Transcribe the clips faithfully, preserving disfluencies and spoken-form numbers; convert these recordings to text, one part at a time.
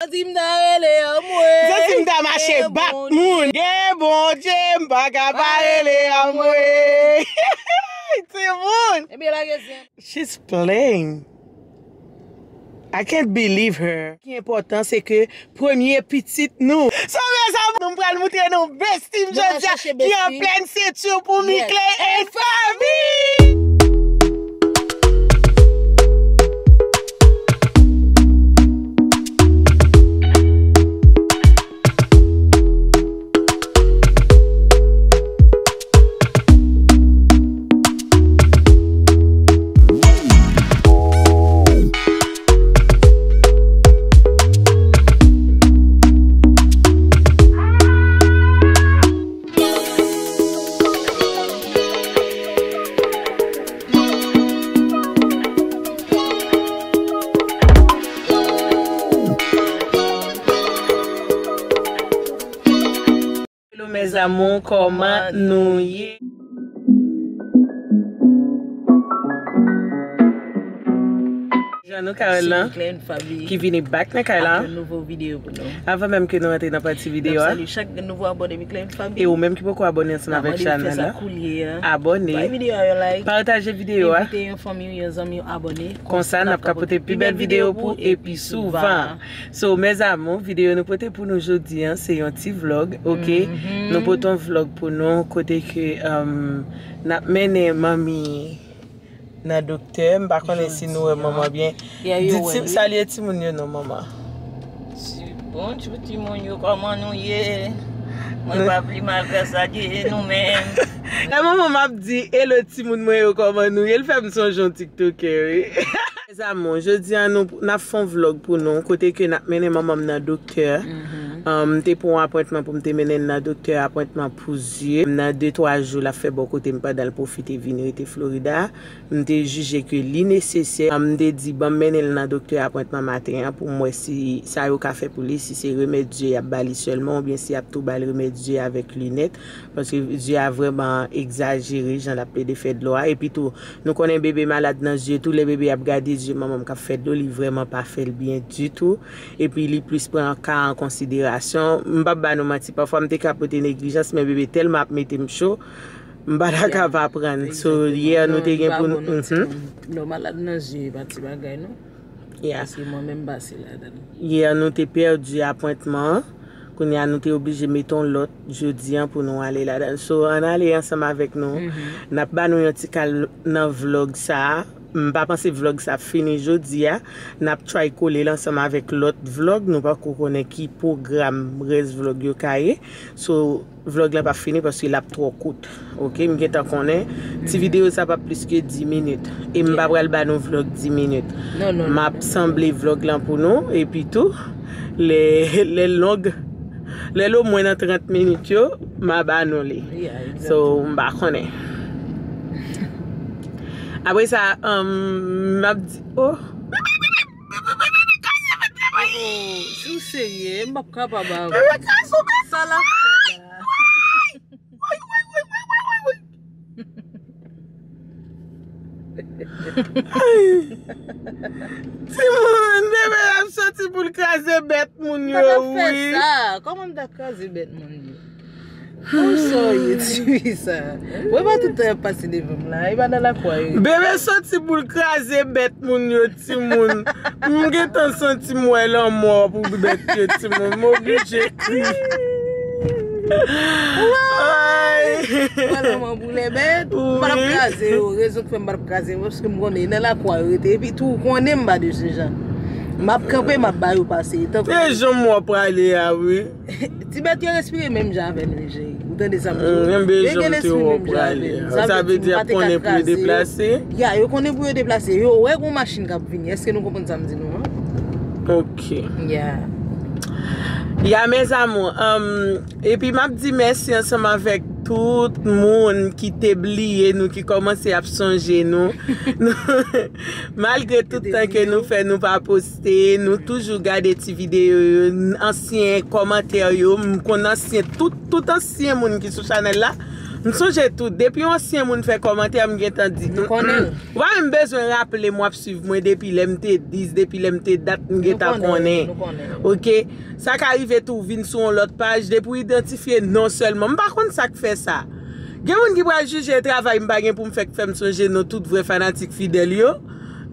Santi m ta rele anmwe. Santi m ta mache bat moun. Gen Bondye, m pa ka pa rele anmwe. Timoun. Ebyen, lage zen. She's playing. I can't believe her. Ki enpòtan, se ke premye pitit nou. So, mezanmi, nou pral moutre nou best team jodi a, ki an plèn senti pou Mickley and Faby. Hello mes amours, kòman nou ye? Jan nou Carol lan, ki vini back nan kay la. Avan menm ke nou rantre nan pati videyo a. E ou menm ki poko abòne ansanm avèk chanèl la, abòne, pataje videyo a. Konsa n ap ka pote pi bèl videyo pou ou pi souvan. So, mes amours, videyo nou pote pou nou jodi a, se yon ti vlog, ok? Nou pote yon vlog pou nou, kote ke, um, n ap mennen manmi nan doktè. M pa konnen si nou wè manman byen. Di ti, salye timoun yo non, manman. Bonjou timoun yo, kòman nou ye? Mwen pa pi mal, gras a Dye, e nou menm? E manman m ap di, "Hello timoun mwen yo, kòman nou ye?" L fè m sonje yon tiktokè, wi. Mes amours, jodi a nou, n ap fè yon vlog pou nou, kote ke n ap mennen manman m nan doktè. Um, m te pran yon apwentman pou m te mennen l nan doktè, apwentman pou zye. Nan de twa jou, l ap fè bò kote m pandan l pwofite vin rete Florida. M te jije ke li nesesè. Um, m te di, "Ban m mennen l nan doktè apwentman maten an pou m wè si sa yo ka fè pou li, si se remèd zye y ap ba li sèlman, oubyen si y ap tou ba l remèd zye avèk linèt." Paske zye a vrèman egzajere, jan l ap plede fè dlo a. Epi tou, nou konnen bebe malad nan zye, tou lè bebe ap gade zye manman m k ap fè dlo, li vrèman pa fè l byen ditou. Epi li plis pran ka an konsiderasyon. M p ap ba nou manti, pafwa m te ka pote neglijans, men bebe tèlman ap mete m cho, m pa ta ka pa pran. So, yè nou te gen pou nou. Lè w malad nan zye, e pa ti bagay, non. Yeah. Paske mwen menm m pase ladan l. Yè nou te pèdi apwentman an. Kounye a nou te oblije mete yon lòt jodi a pou nou ale ladan l. So, ann ale ansanm avèk nou. N ap ba nou yon ti kal nan vlog sa a. M pa panse vlog sa ap fini jodi a. N ap try kole l ansanm avèk lòt vlog. Nou pako konnen ki pwogram rès vlog yo ka ye. So, vlog la p ap fini paske l ap twò kout. Ok, m gentan konnen ti videyo sa p ap plis ke dis minit. E m pa pral ba nou vlog dis minit. M ap sanble vlog lan pou nou. Epi tou, lè, lè long, lè l omwen nan trant minit yo, m a ba nou li. So, m pa konnen. Apre sa, um, m ap di, oh. Si w serye, m p ap kapab avè w. Sa l ap fè la. Timoun, bebe ap soti pou l kraze bèt moun yo, wi. Kòman m ta kraze bèt moun yo? Ou sa w ye, tifi sa? Mwen pa tout tan y ap pase devan m la, e pa nan lakwa yo. Bebe soti pou l kraze bèt moun yo, timoun. M gentan santi m wè lanmò pou bèt yo, timoun. M oblije kri. Ay. Mwen lanmò pou lè bèt. M pa t ap kraze yo. Rezon k fè m pa t ap kraze yo, paske m konnen nan lakwa yo rete. Epi tou, ou konnen m pa de se jan. M ap kanpe, m ap ba yo pase. E jan m wè w prale a, wi. Ti bèt yo respire menm jan avè nou, cheri. Ou tande sa m di w? Yo gen lespri menm jan avè nou. Sa vle di m pa te ka kraze yo. Ya, yo konnen pou yo deplase. Yo wè gon machin k ap vini. Èske nou konprann sa m di nou an? Ok. Ya. Ya, mes amours. Um, epi m ap di mèsi ansanm avèk tout moun ki te bliye nou, ki kòmanse ap sonje nou. Malgre tout tan ke nou fè, nou pa poste, nou toujou gade ti videyo yo, ansyen kòmantè yo, m konn ansyen, tout, tout ansyen moun ki sou chanèl la, M sonje tout, depi yon ansyen moun fè kòmantè, m gentan di. Nou konnen l. Ou pa menm bezwen raple m w ap swiv mwen depi lè m te dis, depi lè m te dat, m gentan konnen. Nou konnen l, nou konnen l. Oke? Sa ka rive tou vin sou yon lòt paj, depi w idantifye non sèlman. M pa konn sa k fè sa. Gen moun ki pral jije travay m pa gen pou m fè k fè m sonje non tout vrè fanatik fidèl yo.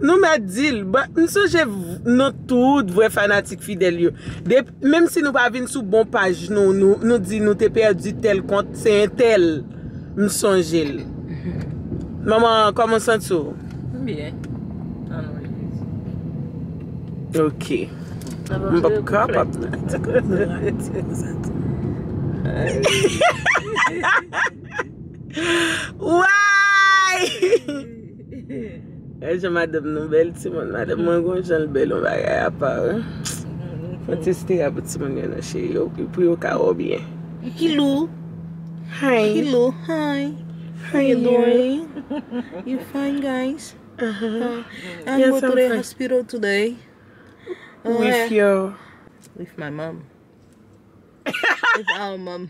Nou mèt di l, ba- m sonje v- non tout vrè fanatik fidèl yo. De- Menm si nou pa vin sou bon paj nou, nou, nou di nou te pèdi tèl kont, se entèl. M sonje l. Manman, kòman w santi w? M byen. An non, Jezi. Ok. M p ap kapab nan ti kòd nan rati konsa tou. Why? E jan madanm nou bèl, timoun. Madanm mwen gon jan l bèl, yon bagay apa, wi. Fò teste a pou timoun yo nan cheri yo, pou yo ka wè w byen. Hello. Hi. Hello, hi. How you doing? You fine, guys? Uh-huh. Uh, I'm going to the hospital today. With your With my mom. With our mom.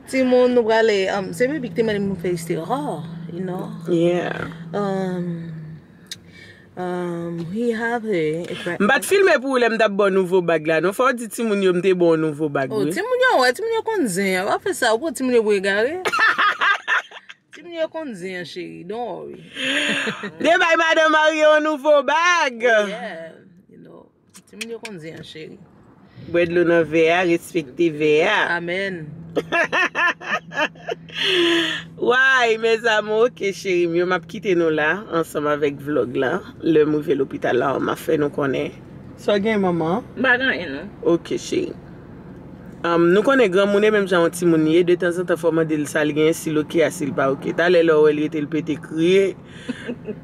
Timoun, nou prale, um, se bebe ki te mande m felisite. Oh, you know. Yeah. Um, um, he have a, a gra- M pa t filme pou ou lè m t ap ba w nouvo bag la. Non, fò w di timoun yo m te ba w nouvo bag, oh, wi. Timoun yo, wè, timoun yo konn zen an. W ap fè sa, ou pran timoun yo pou egare. Timoun yo konn zen an, cheri. Don't worry. Te bay madan marye yon nouvo bag. Yeah, you know. Timoun yo konn zen an, cheri. Bwè dlo nan vè a, respekte vè a. Amen. Why, mes amours, ok, cheri m yo, m ap kite nou la, ansanm avèk vlog la. Lè m rive lopital la, m ap fè nou konnen. Sa w gen, manman? M pa gen anyen, non. Ok, cheri. Um, nou konnen granmoun e menm jan yon timoun ye, detanzantan fò w mande l sa l gen, si l ok a si l pa ok. Talè lè w wè l rete l pete kriye.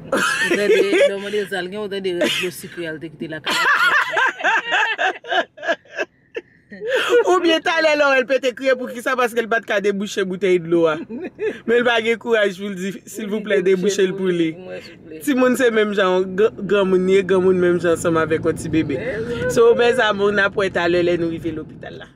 Ou tande, lè w mande l sa l gen, ou tande rès dlo sikre a l te kite lakay la. Oubyen talè lè w wè l pete kriye, poukisa? Paske l pa t ka debouche boutèy dlo a. Men l pa gen kouraj pou l di, silvouplè, debouche l pou li. Timoun se menm jan, gr- granmoun ye, granmoun menm jan ansanm avèk yon ti bebe. So, mes amours, n ap wè talè lè nou rive lopital la.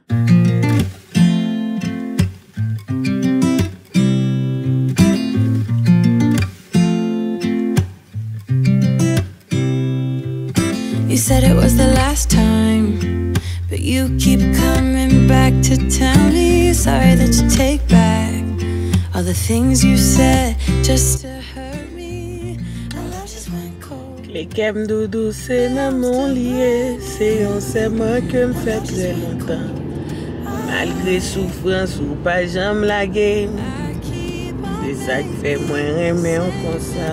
You said it was the last time, but you keep coming back to tell me sorry that you take back all the things you said just to hurt me. My love just went cold. Kle kè m doudou, se nan men w li ye, se yon sèman ke m fè trè lontan. Malgre soufrans ou pa janm lage m, se sa k fè mwen renmen w konsa.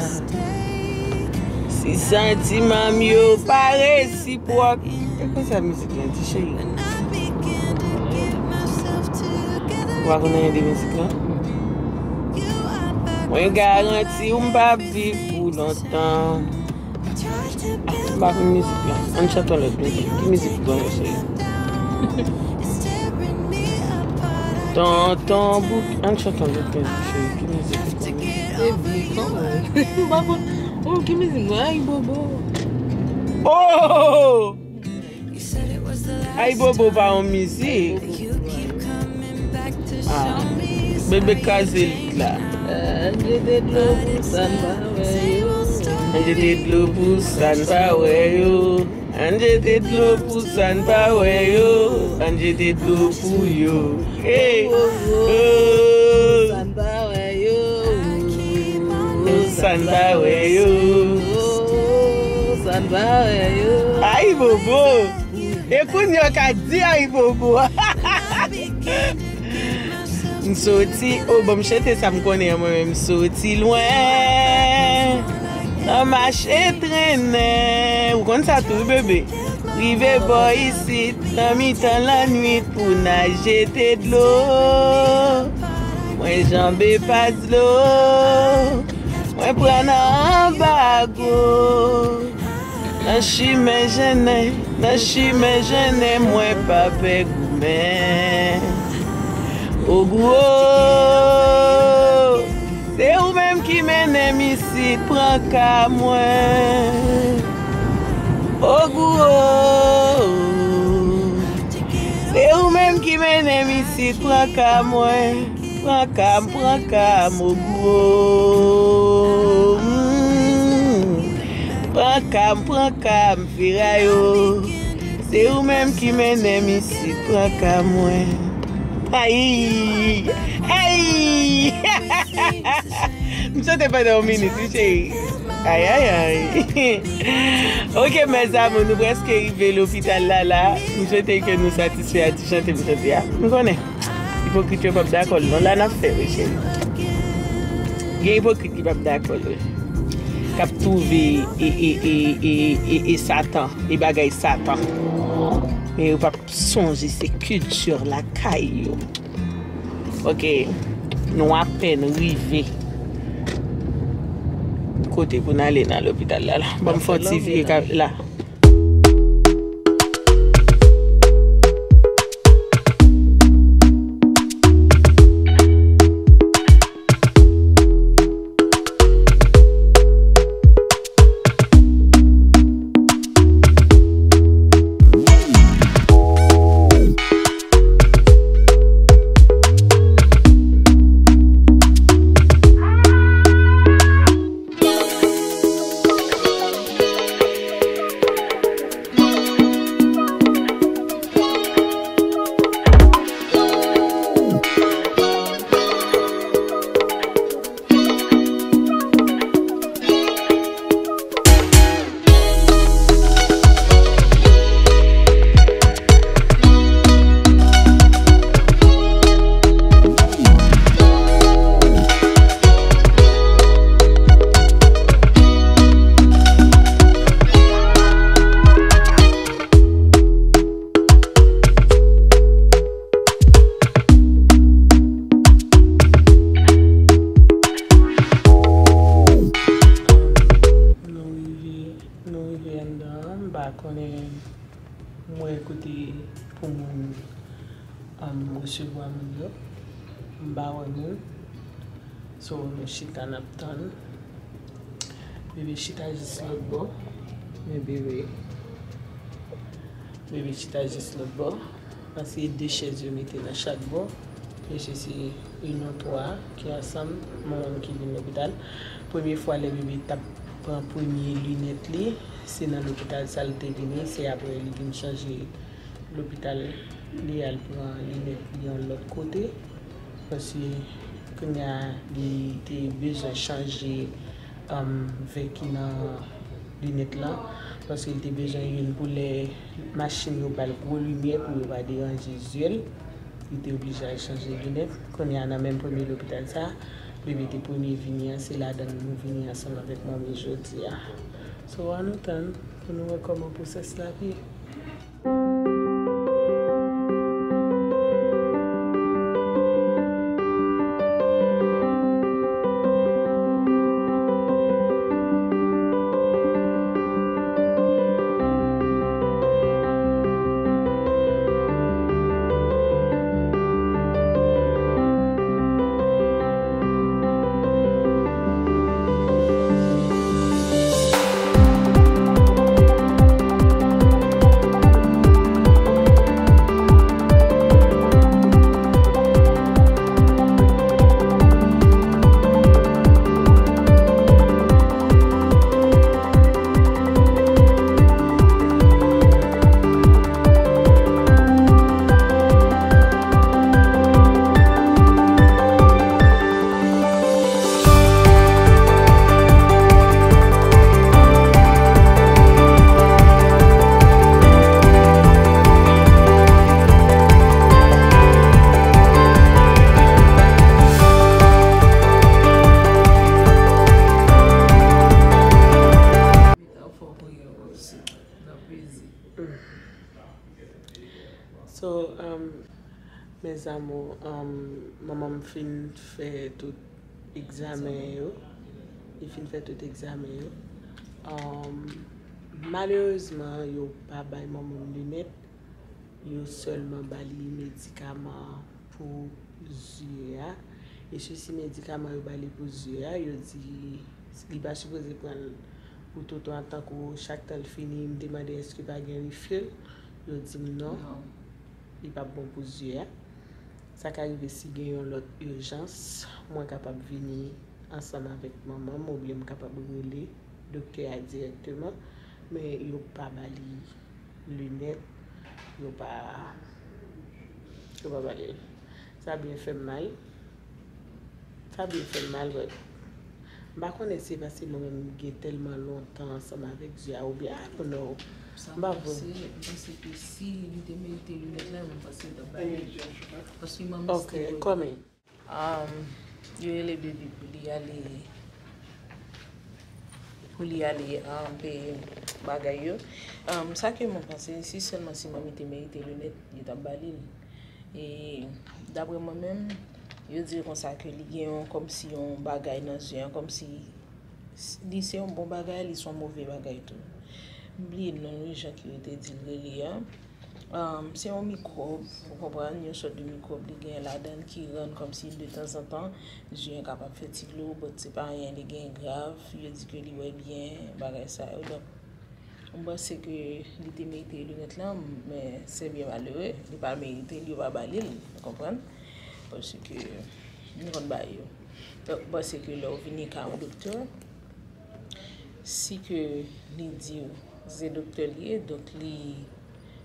Si santiman m yo pa resipwòk. E konsa mizik lan di, cheri? Ou pa konn anyen de mizik lan? Mwen garanti w m p ap viv pou lontan. M pa konn mizik lan. Ann chante yon lòt mizik. Ki mizik ou konn, cheri? Tonton Bouk. Ann chante yon lòt mizik, cheri. Ki mizik ou konn? E vye kanmenm. M pa konn. Oh, ki mizik mwen? Ayibobo. Oh! Ayibobo pa yon mizik. Ah, bebe kraze lit la. Ann jete dlo pou sa n pa wè yo. Ann jete dlo pou sa n pa wè yo. Ann jete dlo pou sa n pa wè yo. Ann jete dlo pou yo. Hey! Oh! Sa n pa wè yo. Sa n pa wè yo. Sa n pa wè yo. Ayibobo. E kounye a w ka di ayibobo. M soti, oh, ban m chante sa m konnen an mwen menm. M soti lwen nan mache trennen. Ou konn sa tou, wi, bebe. Rive bò isit nan mitan lannwit pou n al jete dlo. Mwen janbe pas dlo. Mwen pran nan anba gwo. Nan chimen jennen, nan chimen jennen, mwen pa pè goumen. Ogou o, se ou menm ki mennen m isit, pran ka mwen. Ogou o, se ou menm ki mennen m isit. Pran ka mwen, pran ka m, pran ka m, o gwo. Mm. Pran ka m, pran ka m, Ferayo. Se ou menm ki mennen m isit, pran ka mwen. Ay! Ay! M chante pandan yon minit, wi, cheri. Ay, ay, ay. Ok, mes amours, nou prèske rive lopital la, la. M swete ke nou satisfè a ti chante m chante a. M konnen. Ipokrit yo p ap dakò l non. La n ap fè, wi, cheri. Gen ipokrit ki p ap dakò l, wi. K ap twouve e, e, e, e, e, e Satan, e bagay Satan. Men yo p ap sonje se kilti lakay yo. Ok, nou apèn rive kote pou n ale nan lopital la, la. Ban m fè yon ti vire ka-, la. Nou rive, nou rive anndan an, m pa konnen, m wè kote pou moun, um, resevwa moun yo. M pa wè moun. So, nou chita, n ap tann. Bebe chita jis lòt bò. Men bebe. Bebe chita jis lòt bò. Paske de chèz yo mete nan chak bò. Mesye se youn twa ki ansanm, manman m ki vin lopital. Premye fwa lè bebe t ap pran premye linèt li, se nan lopital sa l te vini, se apre li vin chanje lopital, li al pran linèt li yon lòt kote. Paske kounye a, li te bezwen chanje, um, vè ki nan linèt lan. Paske li te bezwen youn pou lè machin yo ba l gwo limyè pou yo pa deranje zye l. Li te oblije al chanje linèt. Kounye a, nan menm premye lopital sa, bebe te premye vini an, se ladan l nou vini ansanm avèk manmi jodi a. So, ann nou tann pou nou wè kòman pwosès la ap ye. So, um, mes amours, um, manman m fin fè tout egzamen yo. Li fin fè tout egzamen yo. Um, malerezman, yo pa bay manman m linèt. Yo sèlman ba li medikaman pou zye a. E sou si medikaman yo ba li pou zye a, yo di li pa sipoze pran l pou toutan, tankou chak tan l fini, m te mande èske pa gen refill, yo di m non, li p ap bon pou zye a. Sa ka rive si gen yon lòt ijans, mwen kapab vini ansanm avèk manman m, oubyen m kapab rele doktè a dirèkteman, men yo pa ba li linèt, yo pa, yo pa ba li l. Sa byen fè m mal. Sa byen fè m mal, but m pa konnen se paske nou menm gen tèlman lontan ansanm avèk zye a, oubyen, I don't know. M pa vre. M panse ke si li te merite linèt la, m panse yo t ap ba li. Paske manmi Ok, kòman? Um, yo rele baby pou li ale, pou li ale, um, peye bagay yo. Um, sa ke mwen panse, si sèlman si manmi te merite linèt, yo t ap ba li l. E daprè mwen menm, yo di konsa ke li gen yon, kòmsi yon bagay nan zye an, kòmsi s- li se yon bon bagay, li se yon move bagay tou. M bliye non li, jan ke yo te di l rele a. Um, se yon mikwòb, ou konprann, yon sòt de mikwòb li gen ladan l ki rann kòmsi detanzantan, zye an kapab fè ti dlo, but se pa anyen li gen grav, yo di ke li wè byen, bagay sa yo. Donk, m panse ke li te merite linèt lan, men se byen malere, li pa merite l, yo pa ba li l, ou konprann? Paske nou konn bagay yo. Donk, m panse ke lè w vini ka yon doktè, si ke li di w se doktè l ye, donk li,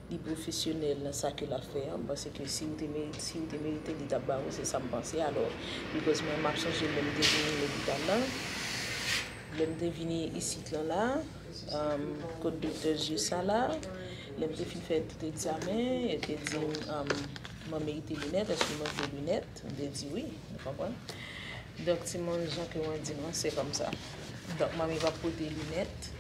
li pwofesyonèl nan sa ke l ap fè an, m panse ke si w te meri- si w te merite, li t ap ba w, se sa m panse. Alò, because mwen, m ap sonje lè m te vini lopital la, lè m te vini isit lan la, um, kot doktè zye sa la, lè m te fin fè tout egzamen, yo te di m, um, mwen merite linèt, èske mwen vle linèt? M te di wi, ou konprann? Donk, timoun, jan ke mwen di nou, se kòmsa. Donk, manmi p ap pote linèt,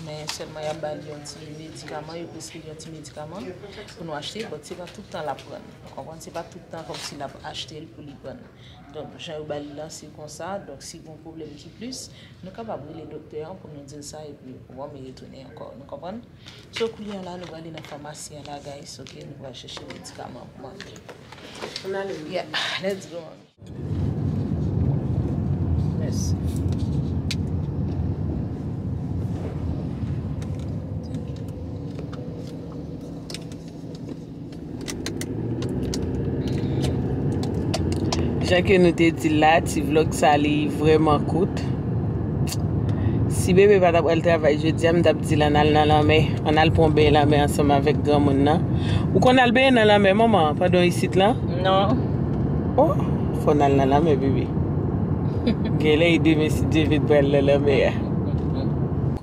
men sèlman y ap ba li yon ti medikaman, yo preskri yon ti medikaman pou nou achte, but se pa tout tan l ap pran l. Ou konprann? Se pa tout tan kòmsi l ap achte l pou li pran l. Donk, jan yo ba li la, se konsa. Donk, si gen yon pwoblèm ki plis, nou kapab rele doktè an pou nou di l sa, epi ou wè, m retounen ankò. Nou konprann? So, kounye a la, nou prale nan famasi an la, guys, ok? Nou pral chèche medikaman pou manmi. Ann ale. Yeah, let's go, manmi. Mèsi. Jan ke nou te di l la, ti vlòg sa li vrèman kout. Si bebe pa t ap al travay jodi a, m t ap di l ann al nan lanmè, ann al pran beny lanmè ansanm avèk granmoun nan. Ou konn al benyen nan lanmè, manman, pandan w isit lan? Non. Oh, fò n al nan lanmè, bebe. Genlè e demen, si Dye vle, n pral nan lanmè a.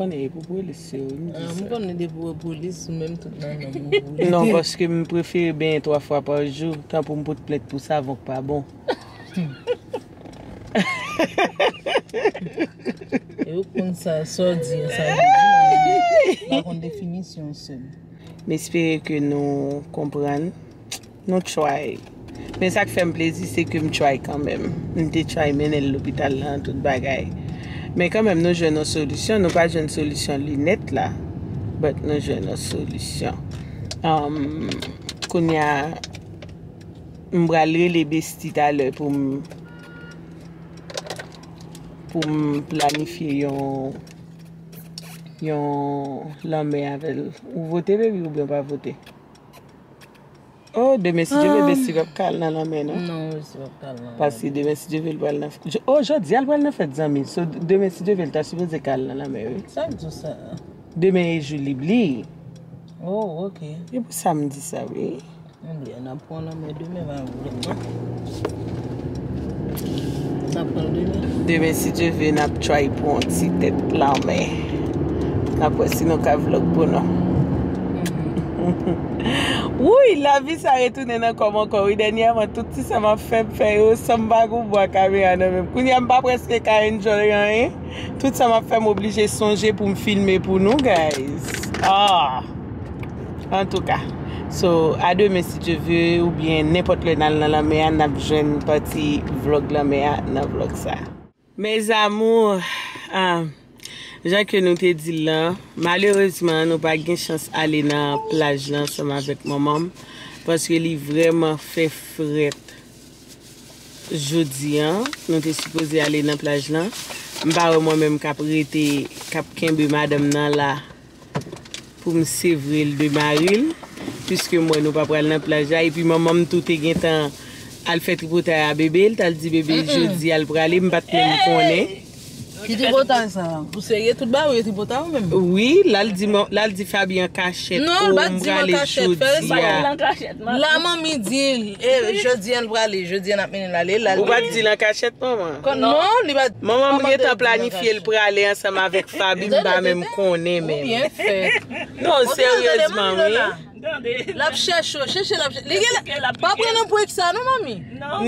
Konnen e pou polis yo, wi, m di sa. Ah, m konnen depi w wè polis, ou menm tout nan lanmè w. Non, paske m prefere benyen twa fwa pa jou, tanpou m pot plent pou savon k pa bon. E ou konn sa, sa w di an, sa w di an, m pa konn definisyon l sèm. M espere ke nou konprann. Nou try. Men sa k fè m plezi, se ke m try kanmenm. M te try mennen l lopital lan, tout bagay. Men kanmenm, nou jwenn yon solisyon. Nou pa jwenn solisyon linèt la, but nou jwenn yon solisyon. Um, kounye a, m pral rele Besti talè pou m, pou m planifye yon, yon lanmè avè l. Ou vote, baby, oubyen w pa vote? Oh, demen, si Dye vle, Besti p ap ka al nan lanmè, non? Non, Besti p ap ka al nan lanmè. Paske demen, si Dye vle, l pral nan, oh, jodi a, l pral nan fèt zanmi. So, demen, si Dye vle, l ta sipoze ka al nan lanmè, wi. Sa k di w sa? Demen e jou lib li. Oh, ok. E pou sa m di sa, wi. Ann, n ap pran lanmè demen, pa pwoblèm, non. N ap pran l demen. Demen, si Dye vle, n ap try pou yon ti tèt lanmè. N ap wè si nou ka vlog pou nou. Wouy, lavi sa retounen nan kò m ankò, wi. Dènyèman, tout ti sa m ap fè, m fè yo san m pa gon bwa kamera nan men m. Kounye a, m pa prèske ka enjoy anyen. Tout sa m ap fè, m oblije sonje pou m filme pou nou, guys. Ah! Antouka. So, a demen, si Dye vle, oubyen nenpòt lè n al nan lanmè a, n ap jwenn pati vlog lanmè a nan vlog sa. Mes amours, ah, jan ke nou te di l lan, malerezman, nou pa gen chans ale nan plaj lan ansanm avèk manman m, paske li vrèman fè frèt. Jodi a, nou te sipoze ale nan plaj lan. M pa wè mwen menm k ap rete, k ap kenbe madanm nan la pou m sevre l de mari l, piske m wè nou pa pral nan plaj la. Epi manman m tou te gentan Al fè tripotay a bebe, l t al di bebe jodi a l prale, m pa t menm konnen. Ki tripotay sa? Ou serye? Tout bagay yo tripotay ou menm? Wi, l al di, l al di Fabi an kachèt, non, l pa t di l an kachèt, fè respè. La manmi di l, e, jodi a l prale, jodi a n ap mennen l ale, l al. Ou pa t di l an kachèt, manman? Non, li pa t. Manman m gentan planifye l prale ansanm avèk Fabi, m pa menm konnen menm. Ou byen fè. Non, seryezman, wi. L ap chèche w, chèche l ap chèche. Li gen, pa pran nan prank sa non, manmi.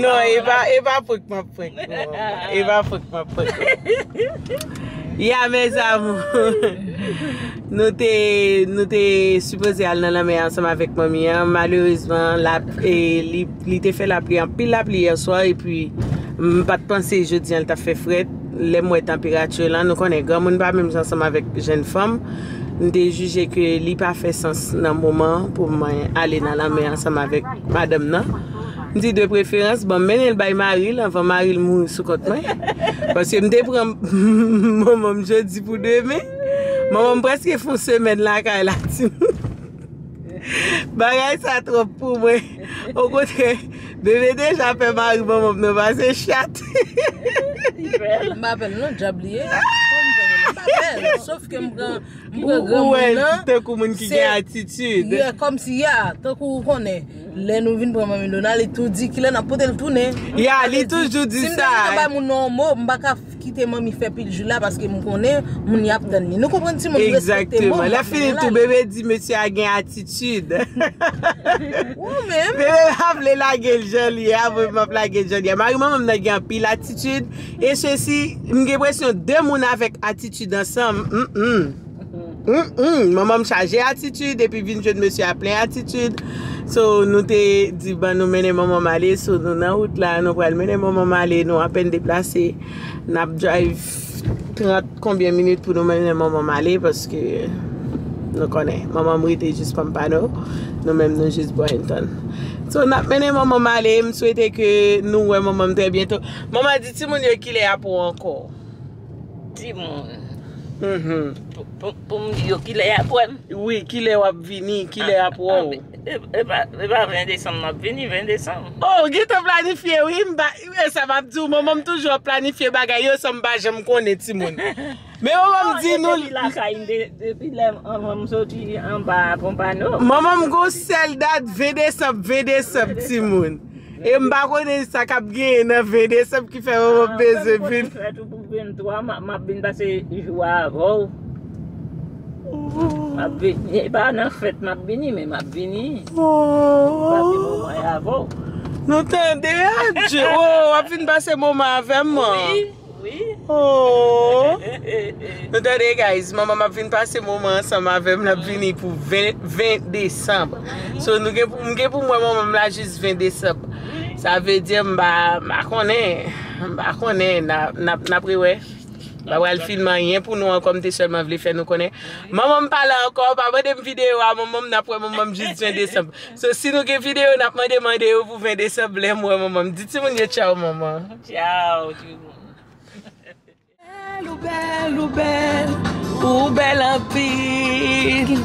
Non, e pa, e pa prank m ap prank, non. E pa prank m ap prank. Ya, mes amours. Nou te, nou te sipoze al nan lanmè ansanm avèk manmi an. Malerezman, la, e, li, li te fè lapli, anpil lapli yè swa, epi m pa t panse jodi a l t ap fè frèt. Lè m wè tanperati lan, nou konnen granmoun pa menm jan ansanm avèk jèn fanm. M te jije ke li pa fè sans nan moman pou mwen ale nan lanmè ansanm avèk madanm nan. M di de preferans, bon, m mennen l bay mari l anvan mari l mouri sou kont mwen. Paske m te pran manman m jodi pou demen. Manman m prèske fè yon semèn lakay la, timoun. Bagay sa twòp pou mwen. Okontrè, bebe deja pè mari manman m nan pase chat. M pa pè l non, djab li ye. M pa pè l, sof ke m pran, m pran granmoun nan. Tankou moun ki gen atitid. Yeah, kòmsi, ya, tankou ou konnen. Lè nou vin pran manmi Dona, li tou di kilè n ap pote l tounen. Ya, li toujou di sa. Si m te gentan bay moun nan yon mo, m pa ka kite manmi fè pil jou la paske m konnen moun y ap tann li. Nou konprann timoun, respekte mo. Egzakteman. Lè fini tou, bebe di mesye a gen atitid. Ou menm. Bebe pa vle lage l jan li ye, a, mwen m ap lage l jan li ye. Mari manman m nan gen anpil atitid. E sesi, m gen enpresyon de moun avèk atitid ansanm. Mm, mm. Mm, mm. Manman m chaje atitid, epi vin jwenn mesye a plen atitid. So, nou te di, ban nou mennen manman m ale. So, nou nan wout la, nou pral mennen manman m ale. Nou apèn deplase. N ap drive trant konbyen minit pou nou mennen manman m ale, paske nou konnen, manman m rete jis Pompano. Nou menm, nou jis Boynton. So, n ap mennen manman m ale. M swete ke nou wè manman m trè byento. Manman, di timoun yo kilè y ap wè w ankò. Timoun. Mhm. Pou, pou, pou m di yo kilè y ap wè m? Wi, kilè w ap vini, kilè y ap wè w? Ah, e, e pa, e pa ven desanm m ap vini, ven desanm. Oh, gentan planifye, wi, m pa, e sa m ap di w, manman m toujou ap planifye bagay yo san m pa janm konnen, timoun. Men manman m di nou. Non, depi lakay m, de-, depi lè m, anvan m soti anba Pompano. Manman m gon sèl dat, ven desanm, ven desanm, timoun. E m pa konnen sa k ap genyen nan ven desanm ki fè manman m bezwen vin. Fèt ou pou venntwa, m ap, m ap vin pase jou a avè w. M ap vini, e pa nan fèt m ap vini, men m ap vini. M ap vin pase moman avè w. Nou tande, adje. Oh, w ap vin pase moman avè m, man. Wi. Wi. Oh. Nou tande, guys, manman m ap vin pase moman ansanm avè m, l ap vini pou ven, ven desanm. So, nou gen pou, m gen pou m wè manman m la jis ven desanm. Sa vle di, m pa, m pa konnen, m pa konnen, n a, n ap, n ap rewè. M pa pral filme anyen pou nou ankò, m te sèlman vle fè nou konnen. Manman m pa la ankò, pa mande m videyo a manman m, n ap wè manman m jis ven desanm. So, si nou gen videyo, n ap mande, mande yo pou ven desanm, lè m wè manman m. Di timoun yo tchaw, manman. Tchaw, timoun. Bèl, ou bèl, ou bèl, ou bèl anpil.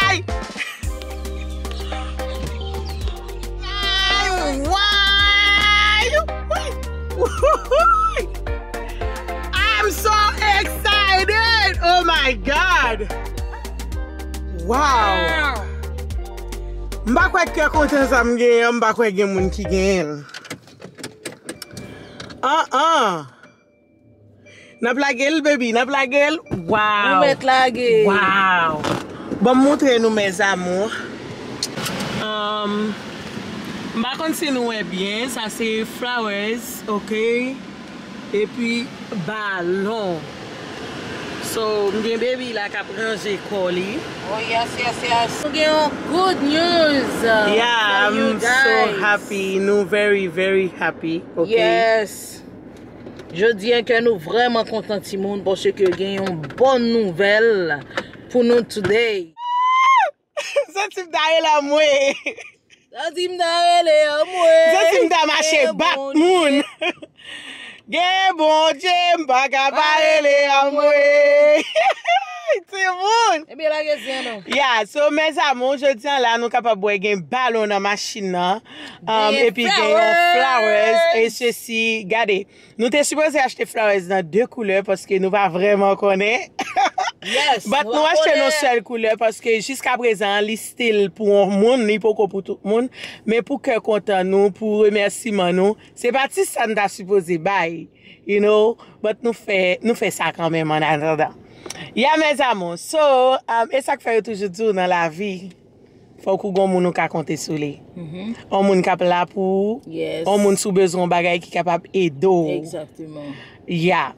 Ay! Ay, way! I'm so excited! Oh my God! Wow! M pa kwè kè kontan sa m genyen an, m pa kwè gen moun ki genyen l. An an! N ap lage l, baby, n ap lage l. Wow! Nou mèt lage. Wow! Ban m montre nou, mes amours. Um, m pa konn si nou wè byen, sa se flowers, ok? Epi balon. So, m gen baby la k ap ranje kò li. Oh, yes, yes, yes. Nou gen yon good news uh, Yeah, for you I'm guys. So happy. Nou very, very happy. Okay. Yes. Jodi an kè nou vrèman kontan timoun paske gen yon bon nouvèl pou nou today. Santi m ta rele anmwe. Santi m ta rele anmwe. Santi m ta mache bat moun. Gen Bondye, m pa ka pa rele anmwe. Timoun. Ebyen lage zen nou. Yeah, so mes amours, jodi an la nou kapab wè gen balon nan machin nan. Um, Gen epi gen yon flowers. Flowers. E sesi, gade, nou te sipoze achte flowers nan de koulè paske nou pa vrèman konnen. Yes. But nou achte yon sèl koulè paske jiska prezan li still pou yon moun, li poko pou tout moun. Men pou kè kontan nou, pou remèsiman nou, se pa ti sa n ta sipoze bay, you know, but nou fè, nou fè sa kanmenm an atandan. Ya mes amours, so, um, e sa k fè yo toujou di w nan lavi, fòk ou gon moun ou ka konte sou li. On moun k ap la pou ou, Yes. On moun sou bezwen yon bagay ki kapab ede w. Exactement. Ya.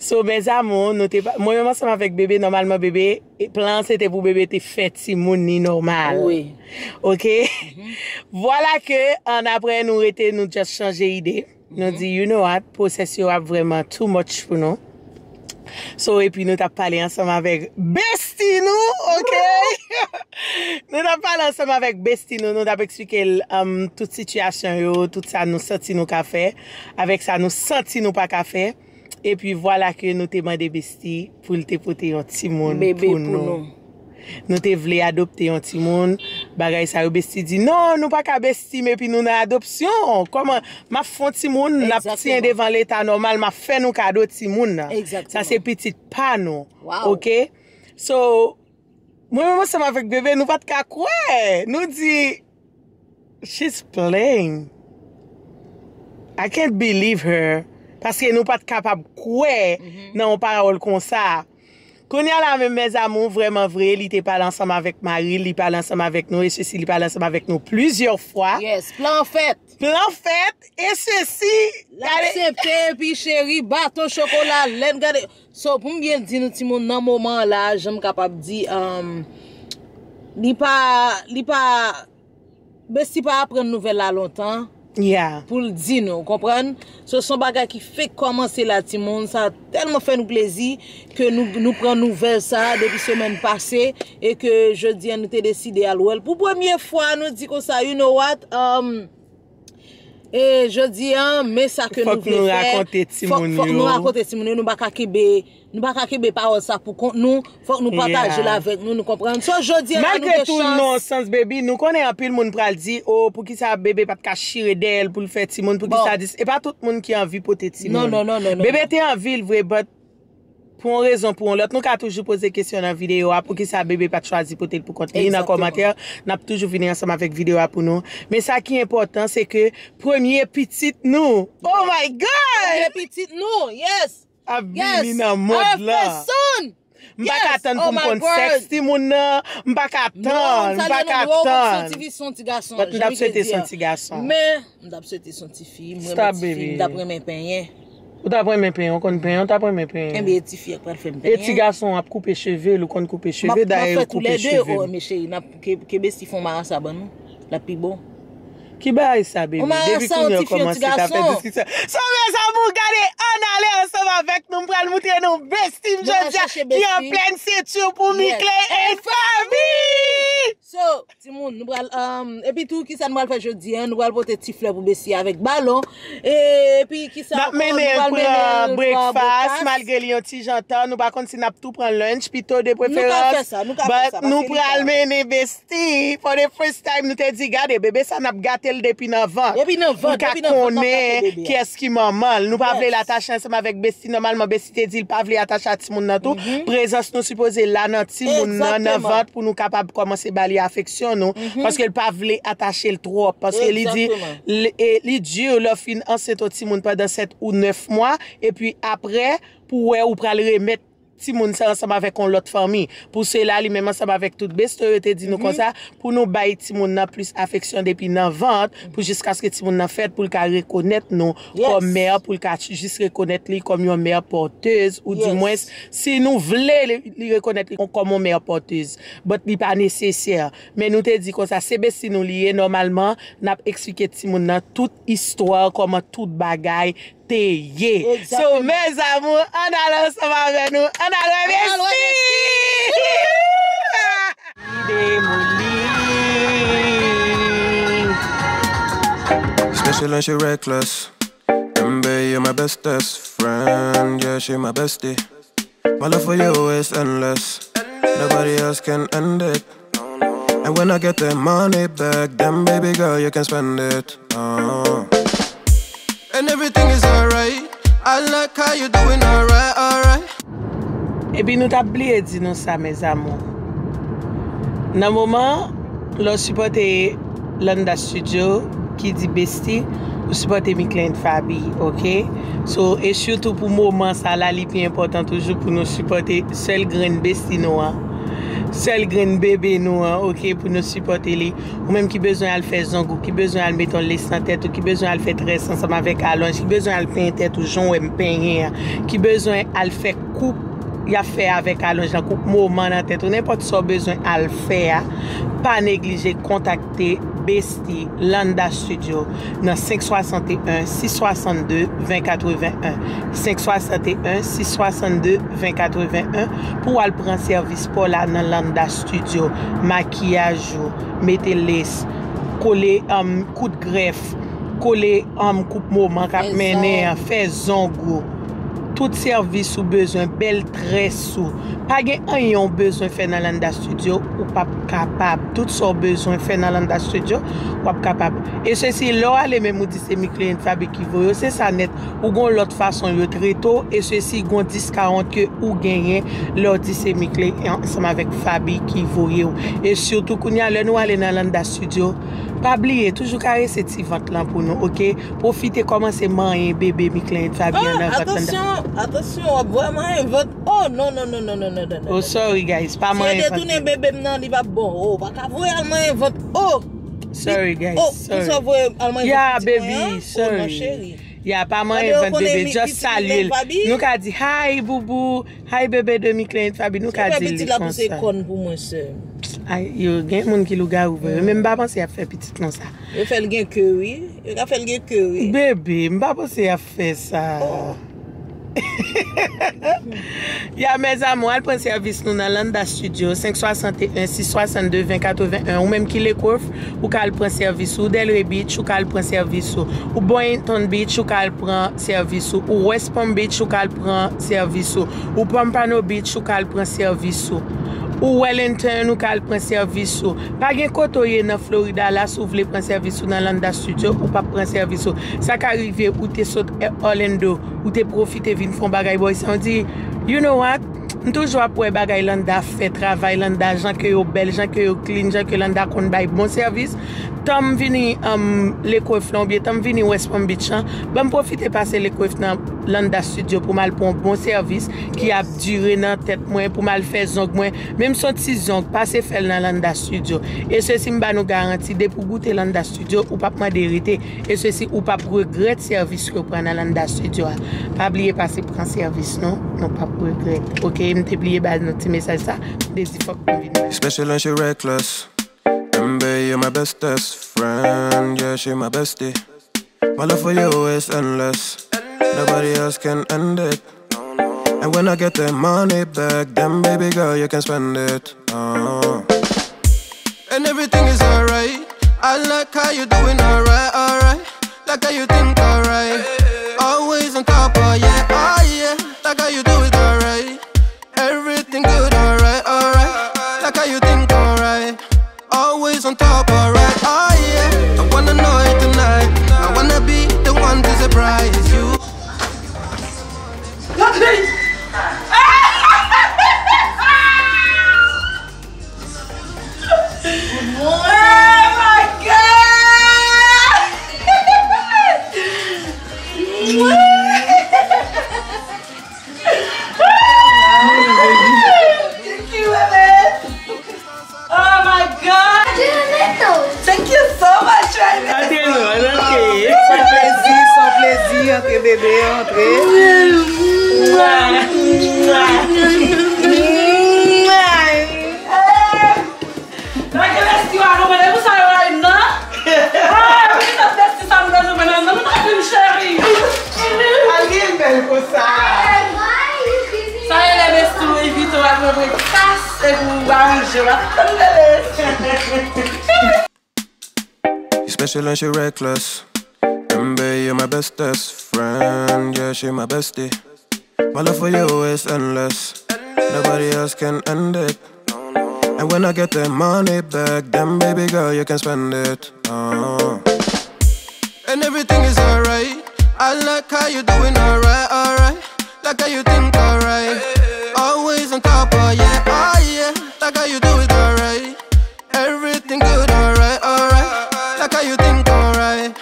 So mes amours, nou te pa- mwen menm ansanm avèk bebe, nòmalman bebe, e plan se te pou bebe te fè timoun ni nòmal. Wi. Ok. Vwala ke an apre nou rete, nou just chanje ide. Nou di, you know what, pwosès yo ap vrèman too much pou nou. So epi nou t ap pale ansanm avèk besti nou, ok? Nou t ap pale ansanm avèk besti nou, nou t ap eksplike l um, tout sitiyasyon yo, tout sa nou santi nou ka fè, avèk sa nou santi nou pa ka fè. Epi vwala ke nou te mande besti pou l te pote yon timoun Bebe pou pou nou. Nou. Nou te vle adopte yon timoun, bagay sa yo besti di non, nou pa ka besti m epi nou nan adopsyon. Kòman m ap fè yon timoun, n ap Exactement. Tiyen devan leta nòmal, m ap fè nou kado timoun nan. Exactement. Sa se pitit pa nou. Wow. Ok? So, mwen menm ansanm avèk bebe, nou pa t ka kwè. Nou di, she's playing. I can't believe her. Paske nou pa t kapab kwè nan yon pawòl konsa. Kounye a la menm mes amours, vrèman vre, li te pale ansanm avèk mari l, li pale ansanm avèk nou, e sesi li pale ansanm avèk nou plizyè fwa. Yes, plan fèt. Plan fèt, e sesi, L aksepte epi cheri, baton chokola, lèt gade. So pou m byen di nou timoun nan moman an la, jan m kapab di, um, li pa, li pa, besti pa aprann nouvèl la lontan. Yeah. Pou l di nou, konprann? So se yon bagay ki fèk kòmanse la timoun, sa tèlman fè nou plezi ke nou, nou pran nouvèl sa depi semèn pase e ke jodi an nou te deside al wè l pou premye fwa, nou di konsa, you know what, um, e jodi an, men sa ke nou Fòk vle nou fè. rakonte timoun Fòk, fòk yo. Nou rakonte timoun yo, nou pa ka kenbe, nou pa ka kenbe pawòl sa pou kont nou, fòk nou pataje l Yeah. Avèk nou, nou konprann? So jodi an la nou Malgre gen tou chans. Non sans bebe, nou konnen anpil moun pral di, oh, poukisa bebe pa t ka chire dèyè l pou l fè timoun, poukisa Bon. Dis, e pa tout moun ki anvi pote timoun. Non, non, non, non, non. Bebe te anvi l vre, but pou yon rezon, pou yon lòt, nou ka toujou poze kesyon nan videyo a, poukisa bebe pa t chwazi pote l pou kont li nan Exactement. Kòmantè, n ap toujou vini ansanm avèk videyo a pou nou. Men sa ki enpòtan, se ke premye pitit nou, oh my God! Premye pitit nou, yes. Ap Yes. Vini nan mond la. Son. M pa ka Yes. tann Oh pou m my konn God. Sèks timoun nan, m pa ka Non, tann, sa m pa lè ka nou, nou tann. Son ti fi, son ti gason. But m t ap swete son ti gason. Men, m t ap swete son ti fi. Mwen Stop, ti fi, baby. M t ap renmen penyen. Ou t ap renmen penyen, ou konn penyen, ou t ap renmen penyen. Enben ti fi a k pral fè m E ti penyen. Gason w ap koupe cheve l, ou konn koupe cheve, dayè yo koupe cheve. Oh, men cheri, n ap ke, ke besti fon mara sa ban nou. L ap pi bon. Ki bagay sa, baby? Ou mara Depi sa, kounye yon a ti fi, yon ti kòmanse t ap fè gason. Diskisyon. So, mes amours, gade, ann ale ansanm avèk nou. M pral moutre nou besti m Nou pral jodi a, chache ki an besti. Plèn senti pou Yes. Mickley and family. So, timoun, nou pral, um, epi tou, kisa nou pral fè jodi a? Nou pral pote ti flè pou besti avèk balon. E, epi kisa N ap ankò? mennen Nou l pral mennen pran l breakfast, breakfast. Malgre li yon ti jan tan, nou pa konn si n ap tou pran lunch, pito de Nou ka preferans. Fè sa, nou ka fè But sa. Nou Paske li pral ta- mennen besti. For the first time, nou te di, gade, bebe sa n ap gate l depi nan vant. Depi nan vant, Pou l ka depi nan vant, n ap gate konnen bebe a. Kiyès ki manman l. Nou pa vle l Yes. Atache ansanm avèk besti. Nòmalman, besti te di l pa vle atache a timoun nan tou. Mhm. Prezans nou sipoze la nan timoun nan, nan Exactement. Vant pou nou kapab kòmanse ba li afeksyon nou. Mhm. Paske l pa vle atache l twòp. Paske li di, Exactement. li, e, li di, lè w fin ansent yon timoun pandan sèt ou nèf mwa, epi apre, pou wè ou pral remèt timoun sa ansanm avèk yon lòt fanmi. Pou sela, li menm ansanm avèk tout besti yo, yo te di nou konsa, pou nou bay timoun nan plis afeksyon depi nan vant, pou jiskaske timoun nan fèt, pou l ka rekonèt nou kòm mè, pou l ka jis rekonèt li kòm yon mè pòtez, ou dimwens, si nou vle li, li rekonèt li kòm yon mè pòtez. But li pa nesesè. Men nou te di konsa, se besti nou li ye, nòmalman, n ap eksplike timoun nan tout istwa, kòman tout bagay te ye. So, mes amours, ann ale ansanm avè nou, ann al wè besti! Li demoli. Especially when she reckless. Baby, you're my bestest friend. Yeah, she my bestie. My love for you is endless. Nobody else can end it. And when I get the money back, then baby girl, you can spend it. Uh. And everything is alright. I like how you doing alright, alright. Epi nou t ap bliye di nou sa, mes amours. Nan moman, lè w sipòte Landa Studio, ki di besti, ou sipòte Mickley and Faby, oke? So, e sitou pou moman sa la, li pi enpòtan toujou pou nou sipòte sèl grenn besti nou an. Sèl grenn bebe nou an, oke? Pou nou sipòte li. Ou menm ki bezwen al fè zong ou, ki bezwen al met yon lace nan tèt ou, ki bezwen al fè très ansanm avèk alonj, ki bezwen al penyen tèt ou jan w wè m penyen an, ki bezwen al fè koup y ap fè avèk alonj lan, koup moman nan tèt ou, nenpòt sa w bezwen al fè a, pa neglije kontakte besti Landa Studio nan senk swasanteyen, sis swasannde, ven katreven en, senk swasanteyen, sis swasannde, ven katreven en, pou w al pran sèvis pa w la nan Landa Studio, makiyaj ou, mete lace, kole, um, kout grèf, kole, um, koup moman k ap mennen an, fè zong ou. Tout sèvis ou bezwen, bèl très ou. Pa gen anyen ou bezwen fè nan Landa Studio, ou p ap kapab. Tout sa ou bezwen fè nan Landa Studio, w ap kapab. E sesi, lè w ale menm ou di se Mickley and Faby ki voye w, se sa nèt. Ou gon lòt fason yo trete w, e sesi gon discount ke ou genyen lè w di se Mickley ansanm avèk Faby ki voye w. E sitou kounye a, lè nou ale nan Landa Studio, pa bliye, toujou karese ti vant lan pou nou, oke? Pwofite kòmanse manyen bebe Mickley and Faby an nan vant lan. Atansyon, atansyon, w ap vwa manyen vant. Oh, non, non, non, non, non, non, non, non. Oh, sorry, guys, pa manyen vant. Si yo detounen bebe m nan, li p ap bon. Oh, w pa ka voye al manyen vant. Oh! Sorry, guys, sorry. Oh, pou sa voye al manyen vant pitit mwen an? Oh, non, cheri. Ya, pa manyen vant bebe, just salye l. Nou ka di, "Hi, boubou. Hi, bebe de Mickley and Faby." Nou ka di li konsa. Se pitit la pouse kòn pou mwen, sè. Ay, yo, gen moun ki lougawou vre. Men m pa panse y ap fè pitit konsa. Yo fè l gen ke, wi. Yo ka fè l gen ke, wi. Bebe, m pa panse y ap fè sa. Oh. Ya, mes amours, al pran sèvis nou nan Landa Studio, senk swasanteyen, sis swasannde, ven katreven en. Ou menm ki Lakewood, ou ka al pran sèvis ou. Delray Beach, ou ka al pran sèvis ou. Ou Boynton Beach, ou ka al pran sèvis ou. Ou West Palm Beach, ou ka al pran sèvis ou. Ou Pompano Beach, ou ka al pran sèvis ou. Ou Wellington, ou ka al pran sèvis ou. Pa gen kote w ye nan Florida la, si w vle pran sèvis ou nan Landa Studio, ou p ap pran sèvis ou. Sa ka rive, ou te sot Orlando, ou te pwofite vin fè yon bagay bò isit, ou di, "You know what? M toujou ap wè bagay Landa fè, travay Landa, jan ke yo bèl, jan ke yo clean, jan ke Landa konn bay bon sèvis. Tan m vini, um, Lakewood lan, oubyen tan m vini West Palm Beach lan, ban m pwofite pase Lakewood nan Landa Studio pou m al pran yon bon sèvis ki ap dire nan tèt mwen, pou m al fè zong mwen." Menm si yon ti zong, pase fè l nan Landa Studio. E sesi m ba nou garanti, depi w goute Landa Studio, ou p ap mande rete. E sesi, ou p ap regrèt sèvis ke w pran nan Landa Studio a. Pa bliye pase pran sèvis nou, nou p ap regrèt. Oke, m te bliye ba nou ti mesaj sa, m te di fòk m vin ba. Especially when she reckless. Baby, you're my bestest friend. Yeah, she my bestie. My love for you is endless. Nobody else can end it. And when I get the money back, then baby girl, you can spend it. Uh. And everything is alright. I like how you doing alright, alright. Like how you think alright. Always on top, oh yeah, oh yeah. Like how you do it alright. Everything good, alright, alright. Like how you think alright. Always on top, alright, oh yeah. I wanna know it tonight. I wanna be the one to surprise you. Oh my God! Ou pa ranje, w ap tann bebe. Especially when she reckless. M B, you're my bestest friend, yeah, she my bestie. My love for you is endless. Nobody else can end it. And when I get the money back, then baby girl, you can spend it. Uh. And everything is alright. I like how you doing alright, alright. Like how you think alright. Always on top, oh yeah, oh yeah. Like how you do it alright. Everything good, alright, alright. Like how you think alright.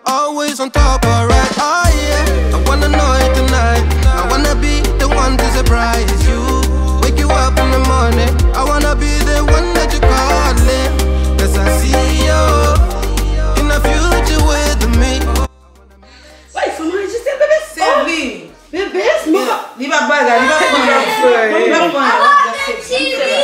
Always on top, alright, oh yeah. I wanna know it tonight. I wanna be the one to surprise you. Wake you up in the morning. I wanna be the one that you calling. Cause I see you in the future with me. Woy, fanm anrejistre bebe. Se li. Bebe, Li p ap bagay, li p ap pran. Li p ap pran.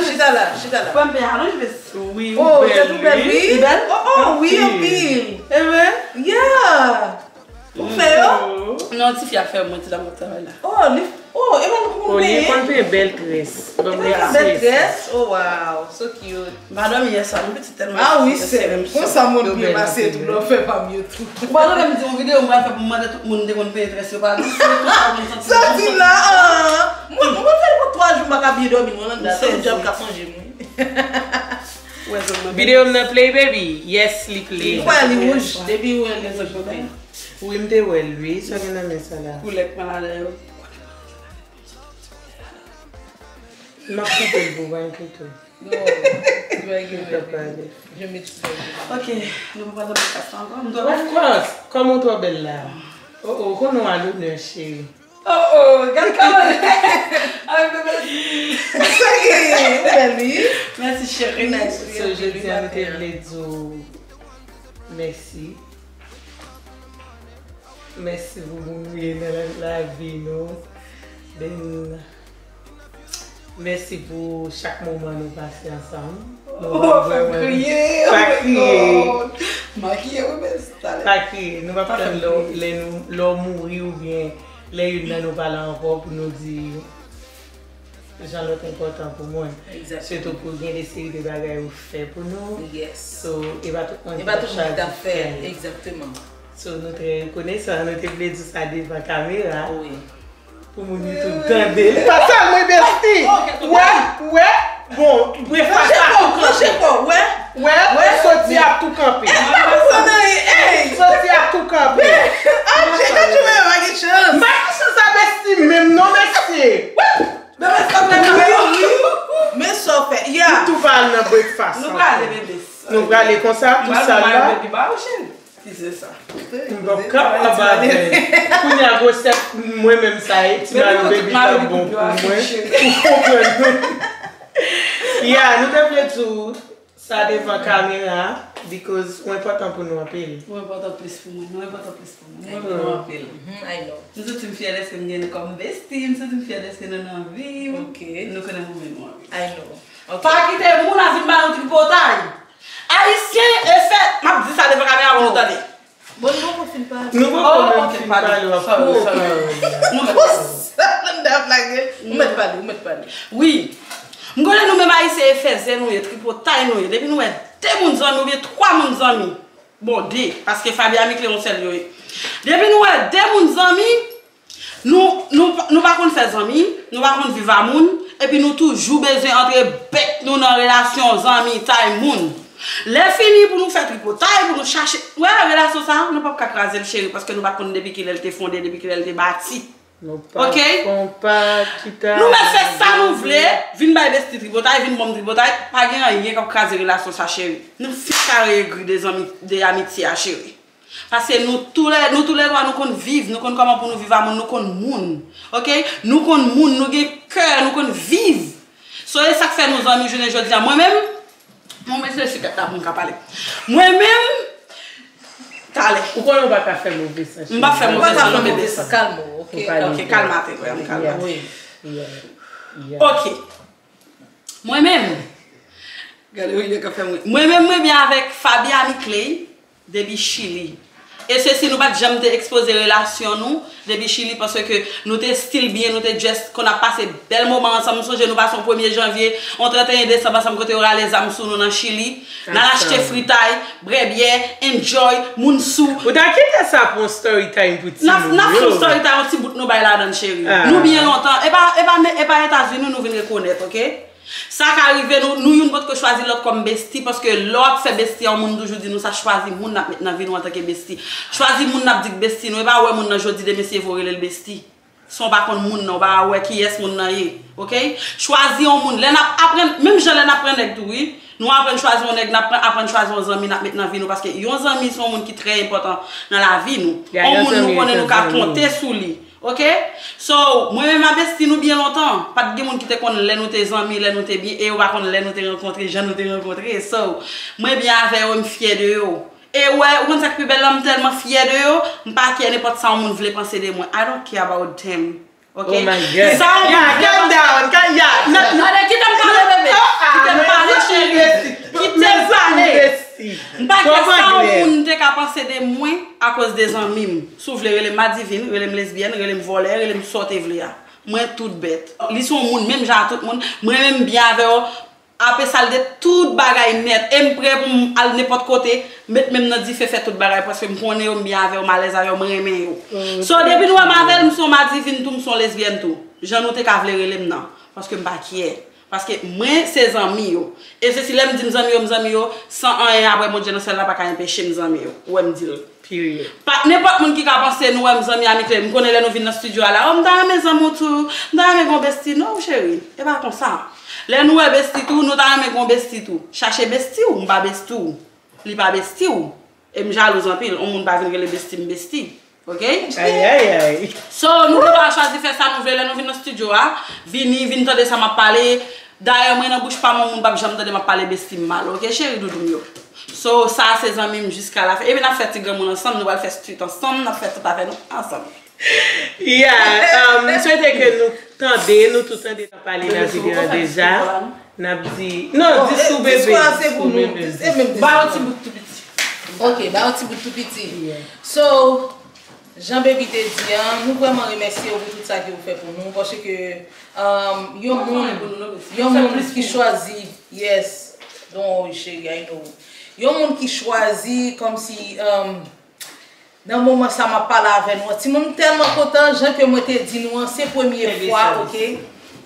Chita la, chita la. Fanm bèl, alonj bebe. Wi, ou bèl wi. Li bèl? Oh, oh, wi, anpil. Enben, yeah. Ou fè yo? Non, tifi ap fè mwen ti la mwen travay la. Oh, li, oh, e pa nou konn Li peye. Konn peye bèl tres. Ban m Bèl respè. Tres, oh wow, so cute. M pa dòmi yè swa, m pitit tèlman. Ah wi, sè m. Konsa moun byen pase tou, lè w fè pa m yo tou. Ou pa tande m di yon videyo m pral fè pou m mande tout moun te konn peye tres yo pa di se tout sa moun santi. Sa di la, ah. Mwen, mwen fè l pou twa jou, m pa ka byen dòmi, non, Landa. Se yon djab ka sonje m, wi. Wè zòn mwen. Videyo m nan play, baby. Yes, li play. Ou wè li wouj, depi ou wè li wouj. Zòn mwen. Wi, m te wè l, wi. Sa gen nan men sa la. Koulè k pran ladan yo. M ap koupe l pou w, pa enkyete w. Non, you are giving. Fè pale. Je m'excuse. Ok, nou pa pral nan podcast la ankò. M dwe Of course, kòman w twò bèl la? Oh, oh, konnen w a lonè, cheri. Oh, oh, gad kòman. Ay, bebe. Sa genyen, ou bèl, wi. Mèsi, cheri. Nice, So, jodi a, nou te vle di w mèsi. Mèsi pou moun nou ye nan lavi nou. Then, mèsi pou chak moman nou pase ansanm. Nou Oh, fè m kriye. Pa kriye. Makiye, wi, men talè. Pa kriye. Nou p ap tann lè w- lè nou- lè w mouri oubyen lè youn nan nou pa la ankò pou nou di Jeanlot enpòtan pou mwen. Exactement. Sitou pou gen de seri de bagay ou fè pou nou. Yes. So, e pa tout moun E pa tout moun ki ta fè l. Exactement. So, nou trè rekonesan, nou te vle di sa devan kamera. Wi. Pou moun YouTube tande. Li pa sèl mwen besti. Ok, tout Wè, moun. wè. Bon, bref, pa sa tou kanpe. Wè, Wè, soti ap tou kanpe. sa nan ye, ey. Soti ap tou kanpe. Ah, je te trouve pa gen chans. M pa gen chans sa besti menm non mesye. Bebe, sa fè nan ri. Men sa w fè, ya. Nou tou pral nan breakfast. Nou prale bebe. Nou prale konsa, tou sal la. Bebe ba ou chen. Si se sa. M p ap kapab avè. Kounye a gwosèt mwen menm sa ye, ti mari baby t ap bon pou mwen. Ou konprann mwen? Ya, nou te vle di w sa devan kamera, because ou enpòtan pou nou anpil. Ou enpòtan plis pou mwen. Nou enpòtan plis pou mwen. Nou enpòtan anpil. Mhm, I know. M santi m fyè dèske m gen nou kòm bestie, m santi m fyè dèske nou nan vi m. Ok. Nou konnen moman nou anvi. I know. Ok. Pa kite moun ap vin ba nou tripotay. Ayisyen e fè, m ap di sa devan kamera pou nou tande. Bon, nou poko fin pale. Nou Oh, poko menm ok, fin pardon. pale, w ap Sorry, poko sorry. pale. Nou mèt Sa nan dap lage. Ou mèt pale, ou mèt pale. Wi. M konnen nou menm ayisyen e fèzè nou ye, tripotay nou ye. Depi nou wè de moun zanmi oubyen twa moun zanmi. Bon, de, paske Fabi a Mickley yon sèl yo ye. Depi nou wè de moun zanmi, nou, nou, nou pa konn fè zanmi, nou pa konn viv a moun, epi nou toujou bezwen antre bèt nou nan relasyon zanmi tay moun. Lè fini pou nou fè tripotay, pou nou chache, wè relasyon sa, nou p ap ka kraze l cheri, paske nou pa konn depi kilè l te fonde, depi kilè l te bati. Nou pa Ok. Fon pa kita. Nou mèt fè sa nou vle, vin bay besti tripotay, vin ban m tripotay, pa gen anyen k ap kraze relasyon sa cheri. Nou fik kare egri de zanmi, de amitye a cheri. Paske nou toulè, nou toulè twa nou konn viv, nou konn kòman pou nou viv a moun, nou konn moun. Ok? Nou konn moun, nou gen kè, nou konn viv. So e sa k fè nou zanmi jounen jodi a. Mwen menm, mwen mèt reflechi kat la pou m ka pale. Mwen menm, talè. Ou konnen w pa ka fè move san M pa fè Ou move pa ka san fè move move san. san, kalme w, ok? Ou pale. Ok, kalmate, frè m, kalmate. Wi. Yeah. Yeah. Ok. Mwen menm, gade wi, yo ka fè mwen. Mwen menm, mwen byen avèk Fabia Mickley, depi Chili. E se si nou pa t janm te ekspoze relasyon nou depi Chili, paske nou te still byen, nou te just konn ap pase bèl moman ansanm. M sonje nou pase yon premye janvye, yon trannteyen desanm ansanm kote yo rale zam sou nou nan Chili. N al achte fritay, bwè byè, enjoy, moun sou. Ou ta kite sa pou yon story time pou timoun yo. N ap fè yon story time, yon ti bout nou bay ladan l, cheri. Nou byen lontan. E pa, e pa, e pa Etazini nou vin rekonèt, oke? Sa ka rive nou, nou youn potko chwazi lòt kòm besti, paske lè w ap fè besti a, yon moun toujou di nou sa, chwazi moun n ap met nan vi nou antanke besti. Chwazi moun n ap di k besti nou, e pa wè moun nan jodi, demen si e vre w rele l besti. San w pa konn moun nan, w pa wè kiyès moun nan ye, oke? Chwazi yon moun, lè n ap aprann, menm jan lè n ap pran nèg tou, wi. Nou aprann chwazi yon nèg, n ap pran, aprann chwazi yon zanmi n ap met nan vi nou, paske yon zanmi se yon moun ki trè enpòtan nan lavi nou. Yon moun nou konnen nou ka konte sou li. Oke? So, mwen menm avè Steve nou byen lontan. Pa t gen moun ki te konn lè nou te zanmi, lè nou te byen, e yo pa konn lè nou te rankontre, jan nou te rankontre. So, mwen byen avè yo, m fyè de yo. E wè, ou konn sa k pi bèl la, m tèlman fyè de yo, m pa care nenpòt sa yon moun vle panse de mwen. I don't care about them. Oke? Sa yon moun vle panse. Calm down, calm down. Gade, kite m pale, bebe. Kite m pale, cheri. Kite m pale. M pa care sa yon moun te ka panse de mwen akoz de zanmi m. Si w vle rele m madivin, rele m lesbyèn, rele m vòlè, rele m sa w te vle a. Mwen tout bèt. Li se yon moun, menm jan a tout moun. Mwen renmen m byen avè w. Apre sa, l de tout bagay nèt. E m prè pou m al nenpòt kote, met men m nan dife, fè tout bagay, paske m konnen yo, m byen avè yo, m alèz avè yo, mwen renmen yo. So, depi nou wè m avè l, m se yon madivin tou, m se yon lesbyèn tou. Jan nou te ka vle rele m nan. Paske m pa care. Paske mwen se zanmi yo. E se si lè m di m zanmi yo, m zanmi yo, san anyen apre Bondye nan syèl la pa ka enpeche m zanmi yo. Ou wè m di l. Period. Pa nenpòt moun ki ka panse nou wè m zanmi a Mickley. M konnen lè nou vin nan estidyo a la, o, m ta renmen zanmi w tou, m ta renmen gon besti. No, cheri, e pa konsa. Lè nou wè besti tou, nou ta renmen gon besti tou. Chache besti w, m pa besti w. Li pa besti w. E m jalouz anpil, yon moun pa vin rele besti m besti. Oke? Ayayay. So, nou gen dwa chwazi fè sa nou vle lè nou vin nan estidyo a. Vini, vin tande sa m ap pale. Dayè, mwen nan bouch pa m, yon moun p ap janm tande m ap pale besti m mal. Oke, cheri doudou m yo? So, sa se zanmi m jiska lafen. Epi n ap fè ti granmoun ansanm, nou pral fè street ansanm, n ap fè tout afè nou ansanm. Yeah, um, m swete ke nou tande, nou tout tande nan pale nan videyo a deja. N ap di, non, di sou bebe. Ba yon ti bout tou piti. Ok, ba yon ti bout tou piti. So, jan baby te di an, nou vrèman remèsye w pou tout sa ke w fè pou nou, paske, um, yon moun, yon moun ki chwazi, yes, don't worry, cheri, I know. Yon moun ki chwazi, kòmsi, um, nan moman sa m ap pale avè nou an, timoun, m tèlman kontan, jan ke mwen te di nou an, se premye fwa, ok?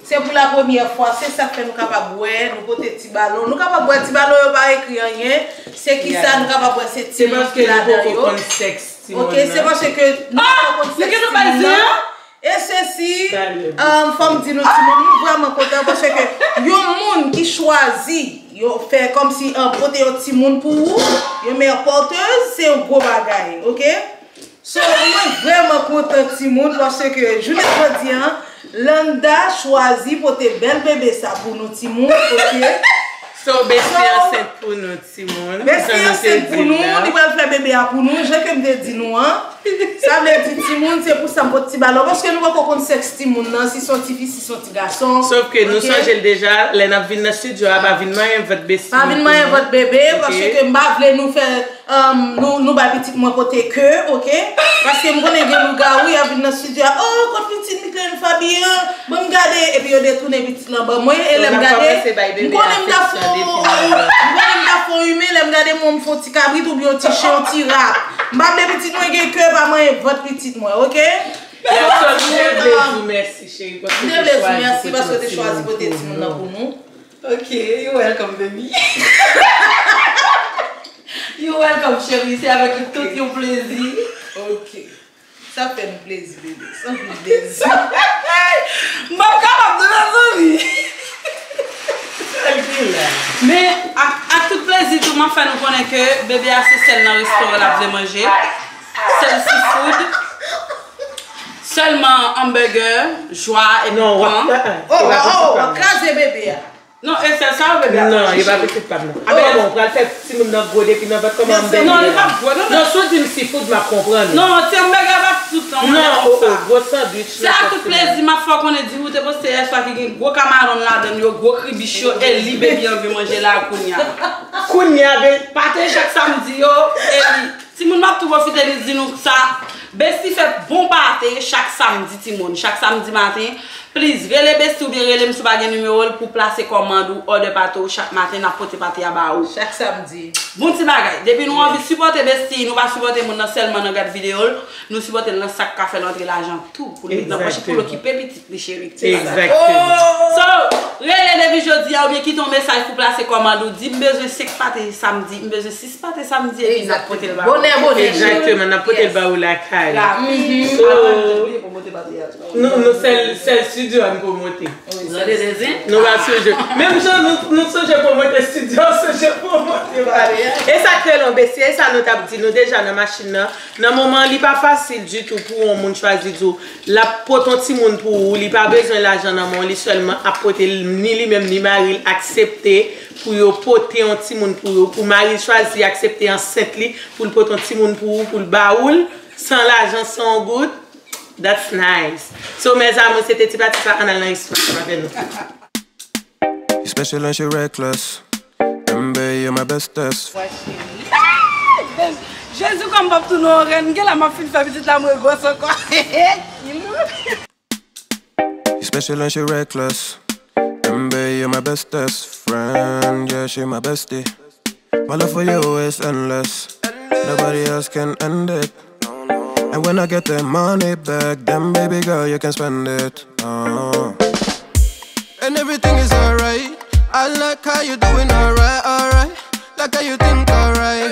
Se pou la premyè fwa, se sa k fè nou kapab wè, nou pote ti balon. Nou kapab wè ti balon yo pa ekri anyen, se kisa nou kapab wè se timoun ki ladan yo. Ok, se paske nou poko konn sèks timoun nan. E se si, um, fò m di nou timoun, nou vrèman kontan paske yon moun ki chwazi yo fè kòmsi, um, pote yon timoun pou ou, yon mè pòtez, se yon gwo bagay, ok? So, mwen vrèman kontan timoun, paske jounen jodi an, Landa chwazi pote bèl bebe sa pou nou timoun, ok? So, besti ansent pou nou timoun. Besti ansent pou nou, li pral fè bebe a pou nou, jan ke m te di nou an. Sa vle di timoun, se pou sa m pot ti balon, paske nou poko konn sèks timoun nan, si se yon tifi, si se yon ti gason. Sof ke nou sonje l deja, lè n ap vin nan estidyo a, pa vin manyen vant besti nou. Pa vin manyen vant bebe, paske m pa vle nou fè Um, nou, nou bay pitit mwen pote ke, ok? Paske m konnen gen lougawou, y ap vin nan estidyo a, oh, kot pitit Mickley Fabian, ban m gade, epi yo detounen pitit lan ban mwen, e lè m gade, m konnen m ta fè yon, m konnen m ta fè yon imen, lè m gade mwen, m fè yon ti kabrit oubyen yon ti chen, yon ti rat. M pa vle pitit mwen gen ke, pa manyen vant pitit mwen, ok? Pèsòn, m te vle di w mèsi, cheri, paske w te chwazi pote timoun nan pou nou. Ok, you welcome, baby. You welcome, cheri. Se avèk tout yon plezi. Ok. Sa fè m plezi, bebe. Sa fè m plezi. M p ap kapab de la zanmi. Men, ak, ak tout plezi tou, m ap fè nou konnen ke bebe a se sèl nan restoran l ap vle manje. Sèl seafood. Sèlman hamburger, jwa epi pan. Non, w ap, oh, w ap kraze bebe a. Non, e sèl sa yo bebe a. Non, e pa pitit pa m nan. Aben, bon, ou pral fè timoun nan gwo depi nan vant kòman m bebe a. Non, li p ap gwo, non. Non, si w di m seafood, m ap konprann ou. Non, ti hamburger pa tout tan, mwen konsa. Non, o, o, gwo sandwich. Se ak tout plezi m ap fè w konnen di ou te poste yèswa ki gen gwo kamaron ladan l yo, gwo kribich yo, e li baby an vle manje la kounye a. Kounye a, be. Pate chak samdi yo, e li. Timoun, m ap tou pwofite di nou sa. Besti fè bon pate chak samdi, timoun. Chak samdi maten, please, rele Besti oubyen rele m si w pa gen nimewo l pou plase kòmand ou, òdè pate w chak maten, n ap pote pate a ba ou. Chak samdi. Bon ti bagay. Depi nou anvi sipòte Besti, nou pa sipòte moun nan sèlman nan gad videyo l, nou sipòte l nan sa k ka fè l antre lajan tou, pou l met nan pòch li, pou l okipe pitit li, cheri. Exactement. So, rele depi jodi a oubyen kite yon mesaj pou plase kòmand ou, di m bezwen senk pate samdi, m bezwen sis pate samdi, epi n ap pote l ba ou. Bonè, bonè. Exactement, n ap pote l ba ou lakay. Rapid. So, nou, nou sèl, sèl studio a n pwomote. Nou pa sou jwe. Menm jan nou, nou sonje pwomote studio, sonje pwomote bagay. E sa k rele yon besti, e sa nou t ap di nou deja nan machin nan. Nan moman an, li pa fasil ditou pou yon moun chwazi di w l ap pote yon timoun pou ou, li pa bezwen lajan nan men w, li sèlman ap pote l, ni li menm ni mari l aksepte pou yo pote yon timoun pou yo, pou mari l chwazi aksepte ansent li pou l pote yon timoun pou ou, pou l ba ou l, san lajan, san yon goud. That's nice. So, mes amours, se te ti pati sa, ann al nan ekspresyon avè nou. Especially when she reckless. M B, you're my bestest. Jezi, kòm m p ap tounen yon rèn, gen la m ap fin fè pitit la mwen gwòs ankò. Especially when she reckless. M B, you're my bestest friend. Yeah, she my bestie. My love for you is endless. Nobody else can end it. And when I get the money back, then baby girl, you can spend it. Uh. And everything is alright. I like how you doing alright, alright. Like how you think alright.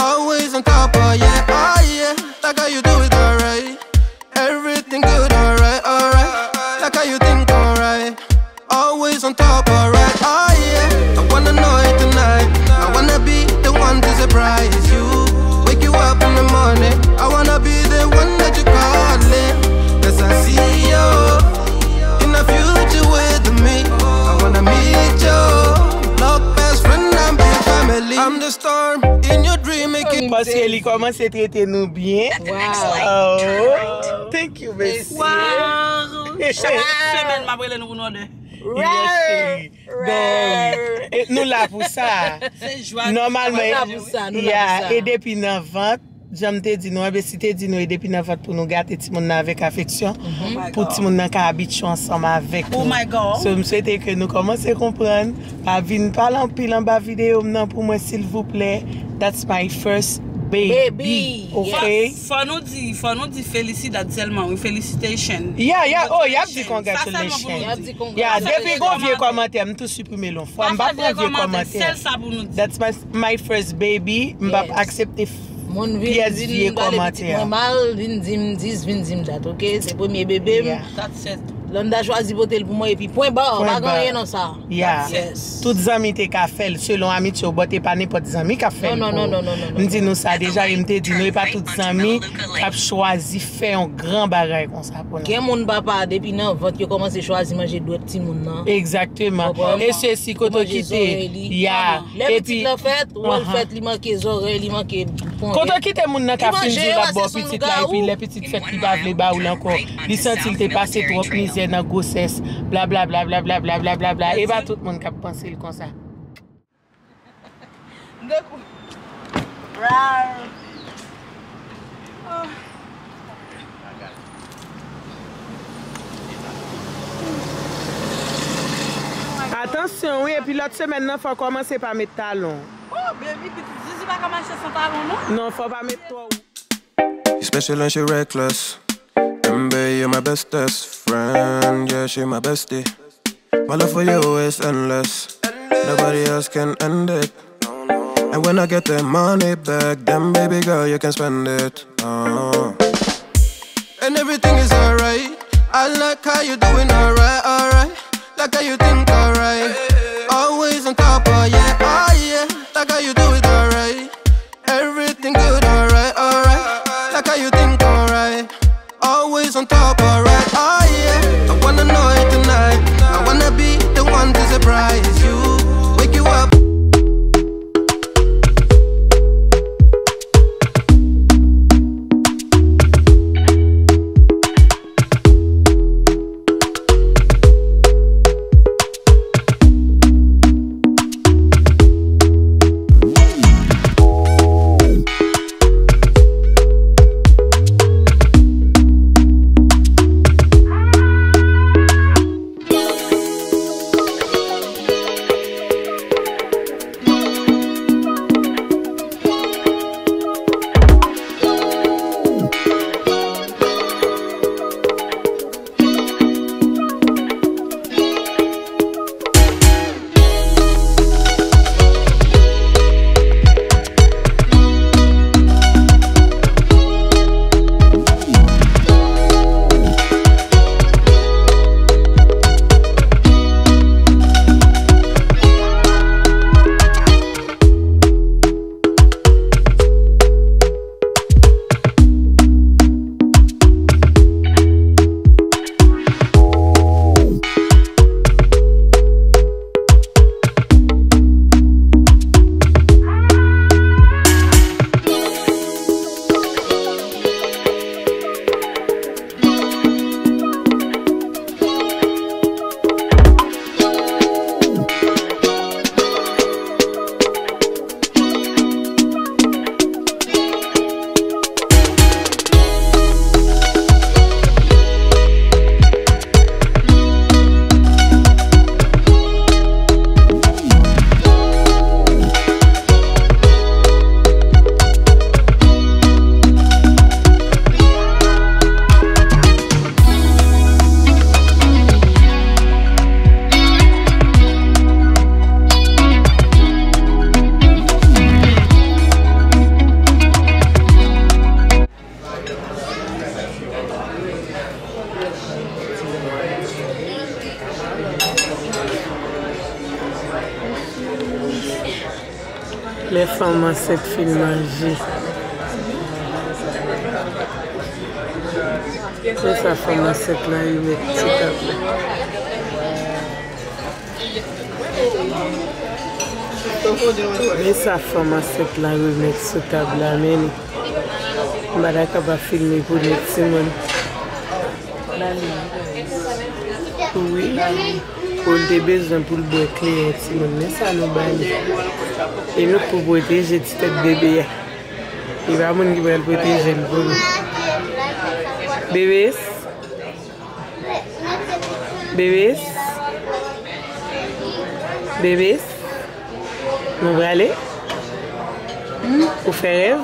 Always on top, oh yeah, oh yeah. Like how you do it alright. Everything good, alright, alright. Like how you think alright. Always on top, alright, oh yeah. I wanna know it tonight. I wanna be the one to surprise you. Wake you up in the morning. I wanna be the one that you calling. Cause I see you in the future with me. I wanna meet you. Love best friend and be family. I'm the storm in your dream, making Paske li kòmanse trete nou byen. Wow. Oh, thank you, besti. Wow. Chak semèn, m ap rele nou pou nou òdè. Yes, cheri. Bon, e, nou la pou sa. Se jwa. Nòmalman, nou la pou sa, nou la pou sa. E depi nan vant, jan m te di nou, anben si te di nou, e depi nan vant pou nou gate timoun nan avèk afeksyon, pou timoun nan ka abitye ansanm avèk nou. So, m swete ke nou kòmanse konprann, pa vin pale anpil anba videyo m nan pou mwen, silvouplè. That's my first baby. Baby. Ok? Fò, fò nou di, fò nou di felicidad sèlman, wi, felicitation. Yeah, yeah, oh, y ap di congratulations. Y ap di congratulations. Yeah, depi gon vye kòmantè, m tou siprime l yon fwa. M pa pran vye kòmantè. Sèl sa pou nou di. That's my, my first baby. M p ap aksepte pyès vye kòmantè. Moun vin, vin pale pitit mwen mal, vin di m dis, vin di m dat, ok? Se premye bebe m. That's it. Landa chwazi pote l pou mwen, epi pwen ba, pa gen anyen nan sa. Yeah. Tout zanmi te ka fè l selon amitye w, but e pa nenpòt zanmi k ap fè l pou ou. M di nou sa deja, e m te di nou, e pa tout zanmi k ap chwazi fè yon gran bagay konsa pou nou. Gen moun papa, depi nan vant, yo kòmanse chwazi manje dwèt timoun nan. Egzakteman. E sesi, kote w kite, ya. Lè pitit lan fèt, ou wè l fèt, li manke zòrèy, li manke pon. Kote w kite moun nan ka fin di w l ap ba w pitit la, epi lè pitit fèt, li pa vle ba ou l ankò. Li santi l te pase twòp mizè nan gwosès, blablabla. E pa tout moun k ap panse l konsa. De kou. Rar. Atansyon, wi, epi lòt semèn nan, fò w kòmanse pa met talon. Oh, baby, pitit zizi pa ka mache san talon, non? Non, fò w pa met twò. Especially when she reckless. M B, you're my bestest friend. Yeah, she my bestie. My love for you is endless. Nobody else can end it. And when I get the money back, then baby girl, you can spend it. Uh. And everything is alright. I like how you doing alright, alright. Like how you think alright. Always on top, oh yeah, oh yeah. Like how you do it alright. Everything good, alright, alright. Like how you think, alright. Always on top, alright, oh yeah. I wanna know it tonight. I wanna be the one to surprise you. Wake you up. Lè fanm ansent fin manje. Men sa fanm ansent la remèt sou tab la. Men sa fanm ansent la remèt sou tab la, men m pa ta ka pa filme pou nou timoun. Wi. Pou l te bezwen pou l bwè kleren timoun. Men sa nou ba li. E nou pou pwoteje ti tèt bebe a. E pa moun ki pral pwoteje l pou nou. Bebes. Bebes. Bebes. Nou prale? Hmm? Ou fè rèv?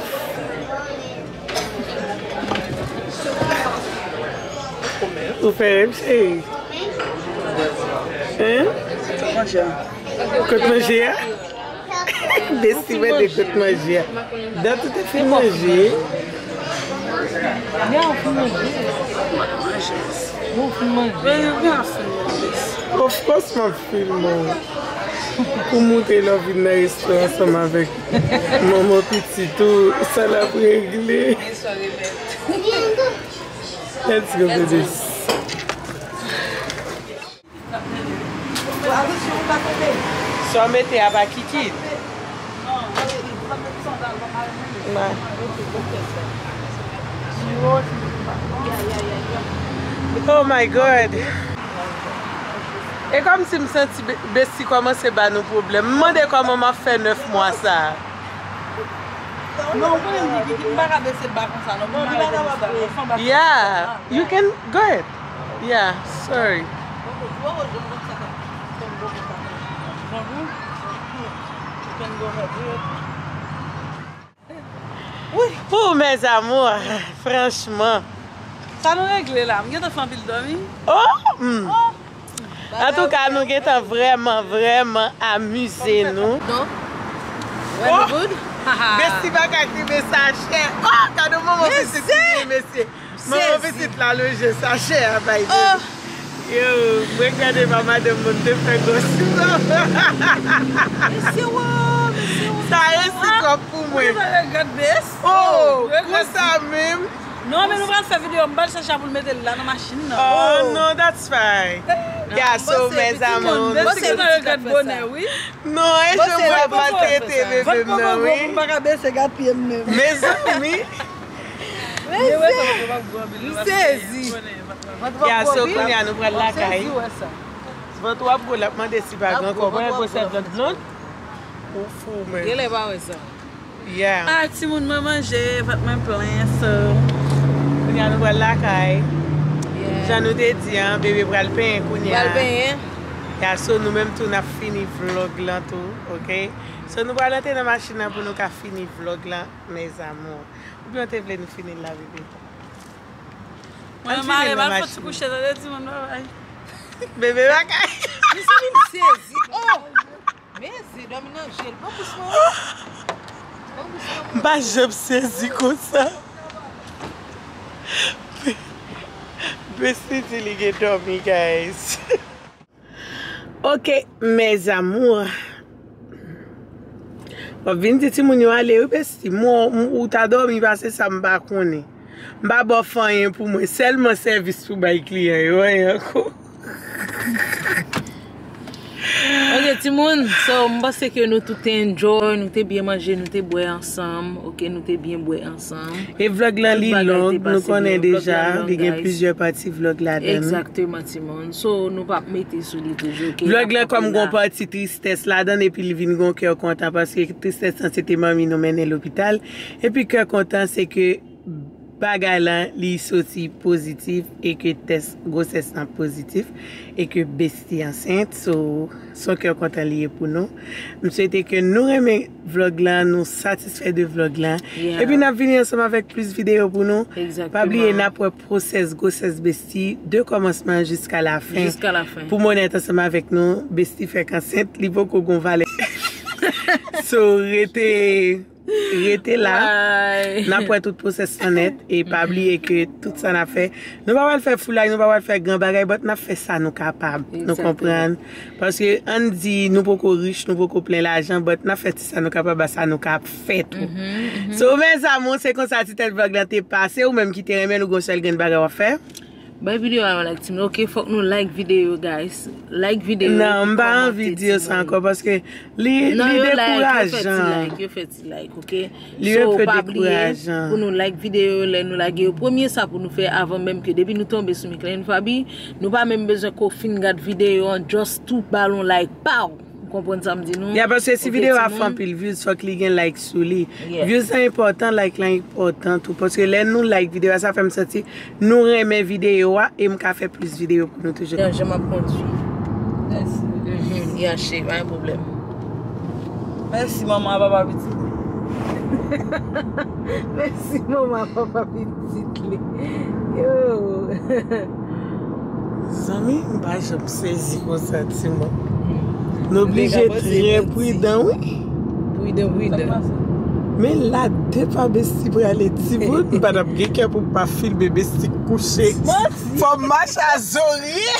Ou fè rèv, cheri? Hein? Kot manje a? Desi mande kot manje a. Dat ou te fin manje? Ya, ou fin manje. Ou fin manje. Of course, m ap filme w. Pou montre lè w vin nan restoran ansanm avèk manman pitit ou, sa l ap regle. Let's go, bebes. Sa w mete a pa kikit. Oh my God. E kòmsi m santi Be- Besti kòmanse ba nou pwoblèm. M mande kòman m ap fè nèf mwa sa a. Non, ou konnen m di Kiki, m pa ka bese ba konsa non. Pou m pa rete konsa. Yeah, you can go ahead. Yeah, sorry. Wi. Pou mes amours, franchman. Sa nou regle la? M gentan fè anpil dòmi. Oh! Mm. Oh. Antouka, nou gentan vrèman, vrèman amize nou. Non. Wè nou good? Besti pa ka kribe sa chè. Oh, gade manman pitit li, mesye. Manman pitit la lonje sa chè a bay bebe. Yo, mwen gade pa madanm mwen te fè gòs. Mesye wo, mesye wo. Sa resi twòp pou mwen. Mwen regrèt bes. Oh, konsa menm. Non, men nou pral fè videyo, m pral chache pou l mete l la nan machin nan. Oh, no, that's fine. Yeah, so, mes amours. Mwen se mwen regrèt bonè, wi. Non, e jan mwen maltrete bebe m nan, wi. Vant mwen gwo pou m pa ka bese gad pye m menm. Mezanmi. M sezi. Ya, so kounye a nou pral lakay. Vant w ap gwo, l ap mande si pa gen ankò. Mwen gwo sèvyèt blond. Ou fou, men. Genlè pa wè sa. Yeah. Ah, timoun, mwen manje, vant mwen plen, so. Kounye a nou pral lakay. Yeah. Jan nou te di an, bebe pral penyen kounye a. Pral penyen. Ya, so nou menm tou n ap fini vlog lan tou, ok? So nou pral antre nan machin nan pou nou ka fini vlog lan, mes amours. Oubyen w te vle nou fini l la, bebe? Mwen mare, m al fè ti kouche, tande, timoun, babay. Bebe lakay. Li sezi. Oh! Mezanmi, dòmi nan je l. Pran kous mwen, wi. Pran kous mwen. M pa janm sezi konsa. Besti di li gen dòmi, guys. Ok, mes amours. W ap vin di timoun yo ale, wi, besti. Mwen, ou ta dòmi pase sa, m pa konnen. M pa ba w fè anyen pou mwen, sèlman sèvis pou bay kliyan yo, anyen ankò. Ok, timoun, so, m panse ke nou tout te enjoy, nou te byen manje, nou te bwè ansanm, ok, nou te byen bwè ansanm. E vlog lan li long, nou konnen deja, li gen plizyè pati vlog ladan l. Egzakteman, timoun. So, nou p ap mete sou li toujou, ok? Vlog lan kòm gon pati tristès ladan l, epi li vin gon kè kontan, paske tristès lan se te manmi nou mennen lopital. Epi kè kontan, se ke bagay lan, li soti pozitif e ke tès gwosès lan pozitif e ke Besti ansent, so, se yon kè kontan li ye pou nou. M swete ke nou renmen vlog lan, nou satisfè de vlog lan. Yeah. Epi n ap vini ansanm avèk plis videyo pou nou. Egzakteman. Pa bliye, n ap wè pwosès gwosès Besti de kòmansman jiska lafen. Jiska lafen. Pou mwen onèt ansanm avèk nou, Besti fèk ansent, li poko gon valè. So, rete, rete la. N ap wè tout pwosès lan nèt. E pa bliye ke tout sa n ap fè, nou pa pral fè foulay, nou pa pral fè gran bagay, but n ap fè sa nou kapab. Nou konprann? Paske ann di nou poko rich, nou poko plen lajan, but n ap fè ti sa nou kapab, a sa nou ka fè tou. So, mes amours, se konsa ti tèt vlog lan te pase. Ou menm ki te renmen l, ou gon sèl grenn bagay w ap fè. Bay videyo a yon like, ti moun. Ok, fòk nou like videyo, guys. Like videyo. Non, m pa anvi di yo sa ankò paske li, li dekourajan. Yo fè ti like, yo fè ti like, ok? Li un peu dekourajan. So, pa bliye pou nou like videyo lè nou lage yo. Premye sa pou nou fè avan menm ke depi nou tonbe sou Micklene Faby, nou pa menm bezwen ko fin gad videyo an, just tou ba l on like, pow! Ou konprann sa m di nou? Ya, paske si videyo a fè anpil views, fòk li gen like sou li. Views lan enpòtan, like lan enpòtan tou. Paske lè nou like videyo a, sa fè m santi nou renmen videyo a e m ka fè plis videyo pou nou toujou. Jan m ap kondui. Mèsi. Mhm, ya, cheri, pa gen pwoblèm. Mèsi, manman, papa, pitit. Mèsi, manman, papa, pitit li. Yo. Zanmi, m pa janm sezi konsa, timoun. Nou oblije trè pridan, wi. Pridan, pridan. Men la, depa Besti prale, timoun, m pa t ap gen kè pou m pa filme Besti kouche. Fò m mache a zorye.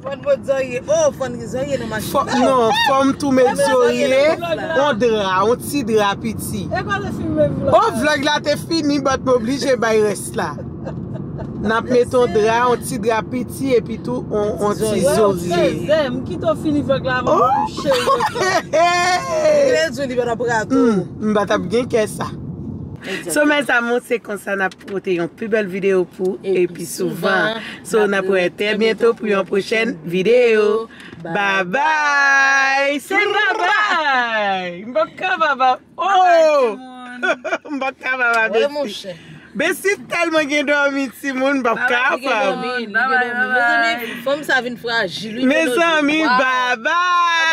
Fò n met zorye. Oh, fò n gen zorye nan machin. Fò, non, fò m tou met zorye, on dra, on ti dra piti. E pa te filme vlog. Oh, vlog la te fini, but m oblije bay rès la. N ap met on dra, on ti dra piti, epi tou, on, on ti zorye. Trèzè, m kite w fini vlog la avan m kouche. Li di li pa t ap rate w. Hmm, m pa t ap gen kè sa. So, mes amours, se konsa n ap pote yon pi bèl videyo pou epi souvan. So, n ap wè trè byento pou yon pwochèn videyo. Bye bye! Se bye bye! M p ap ka papa. Oh! M p ap ka papa, Besti. Besti tèlman gen dòmi, timoun, m p ap ka papa. Mezanmi, fòm sa vin frajil, wi. Mezanmi, bye bye!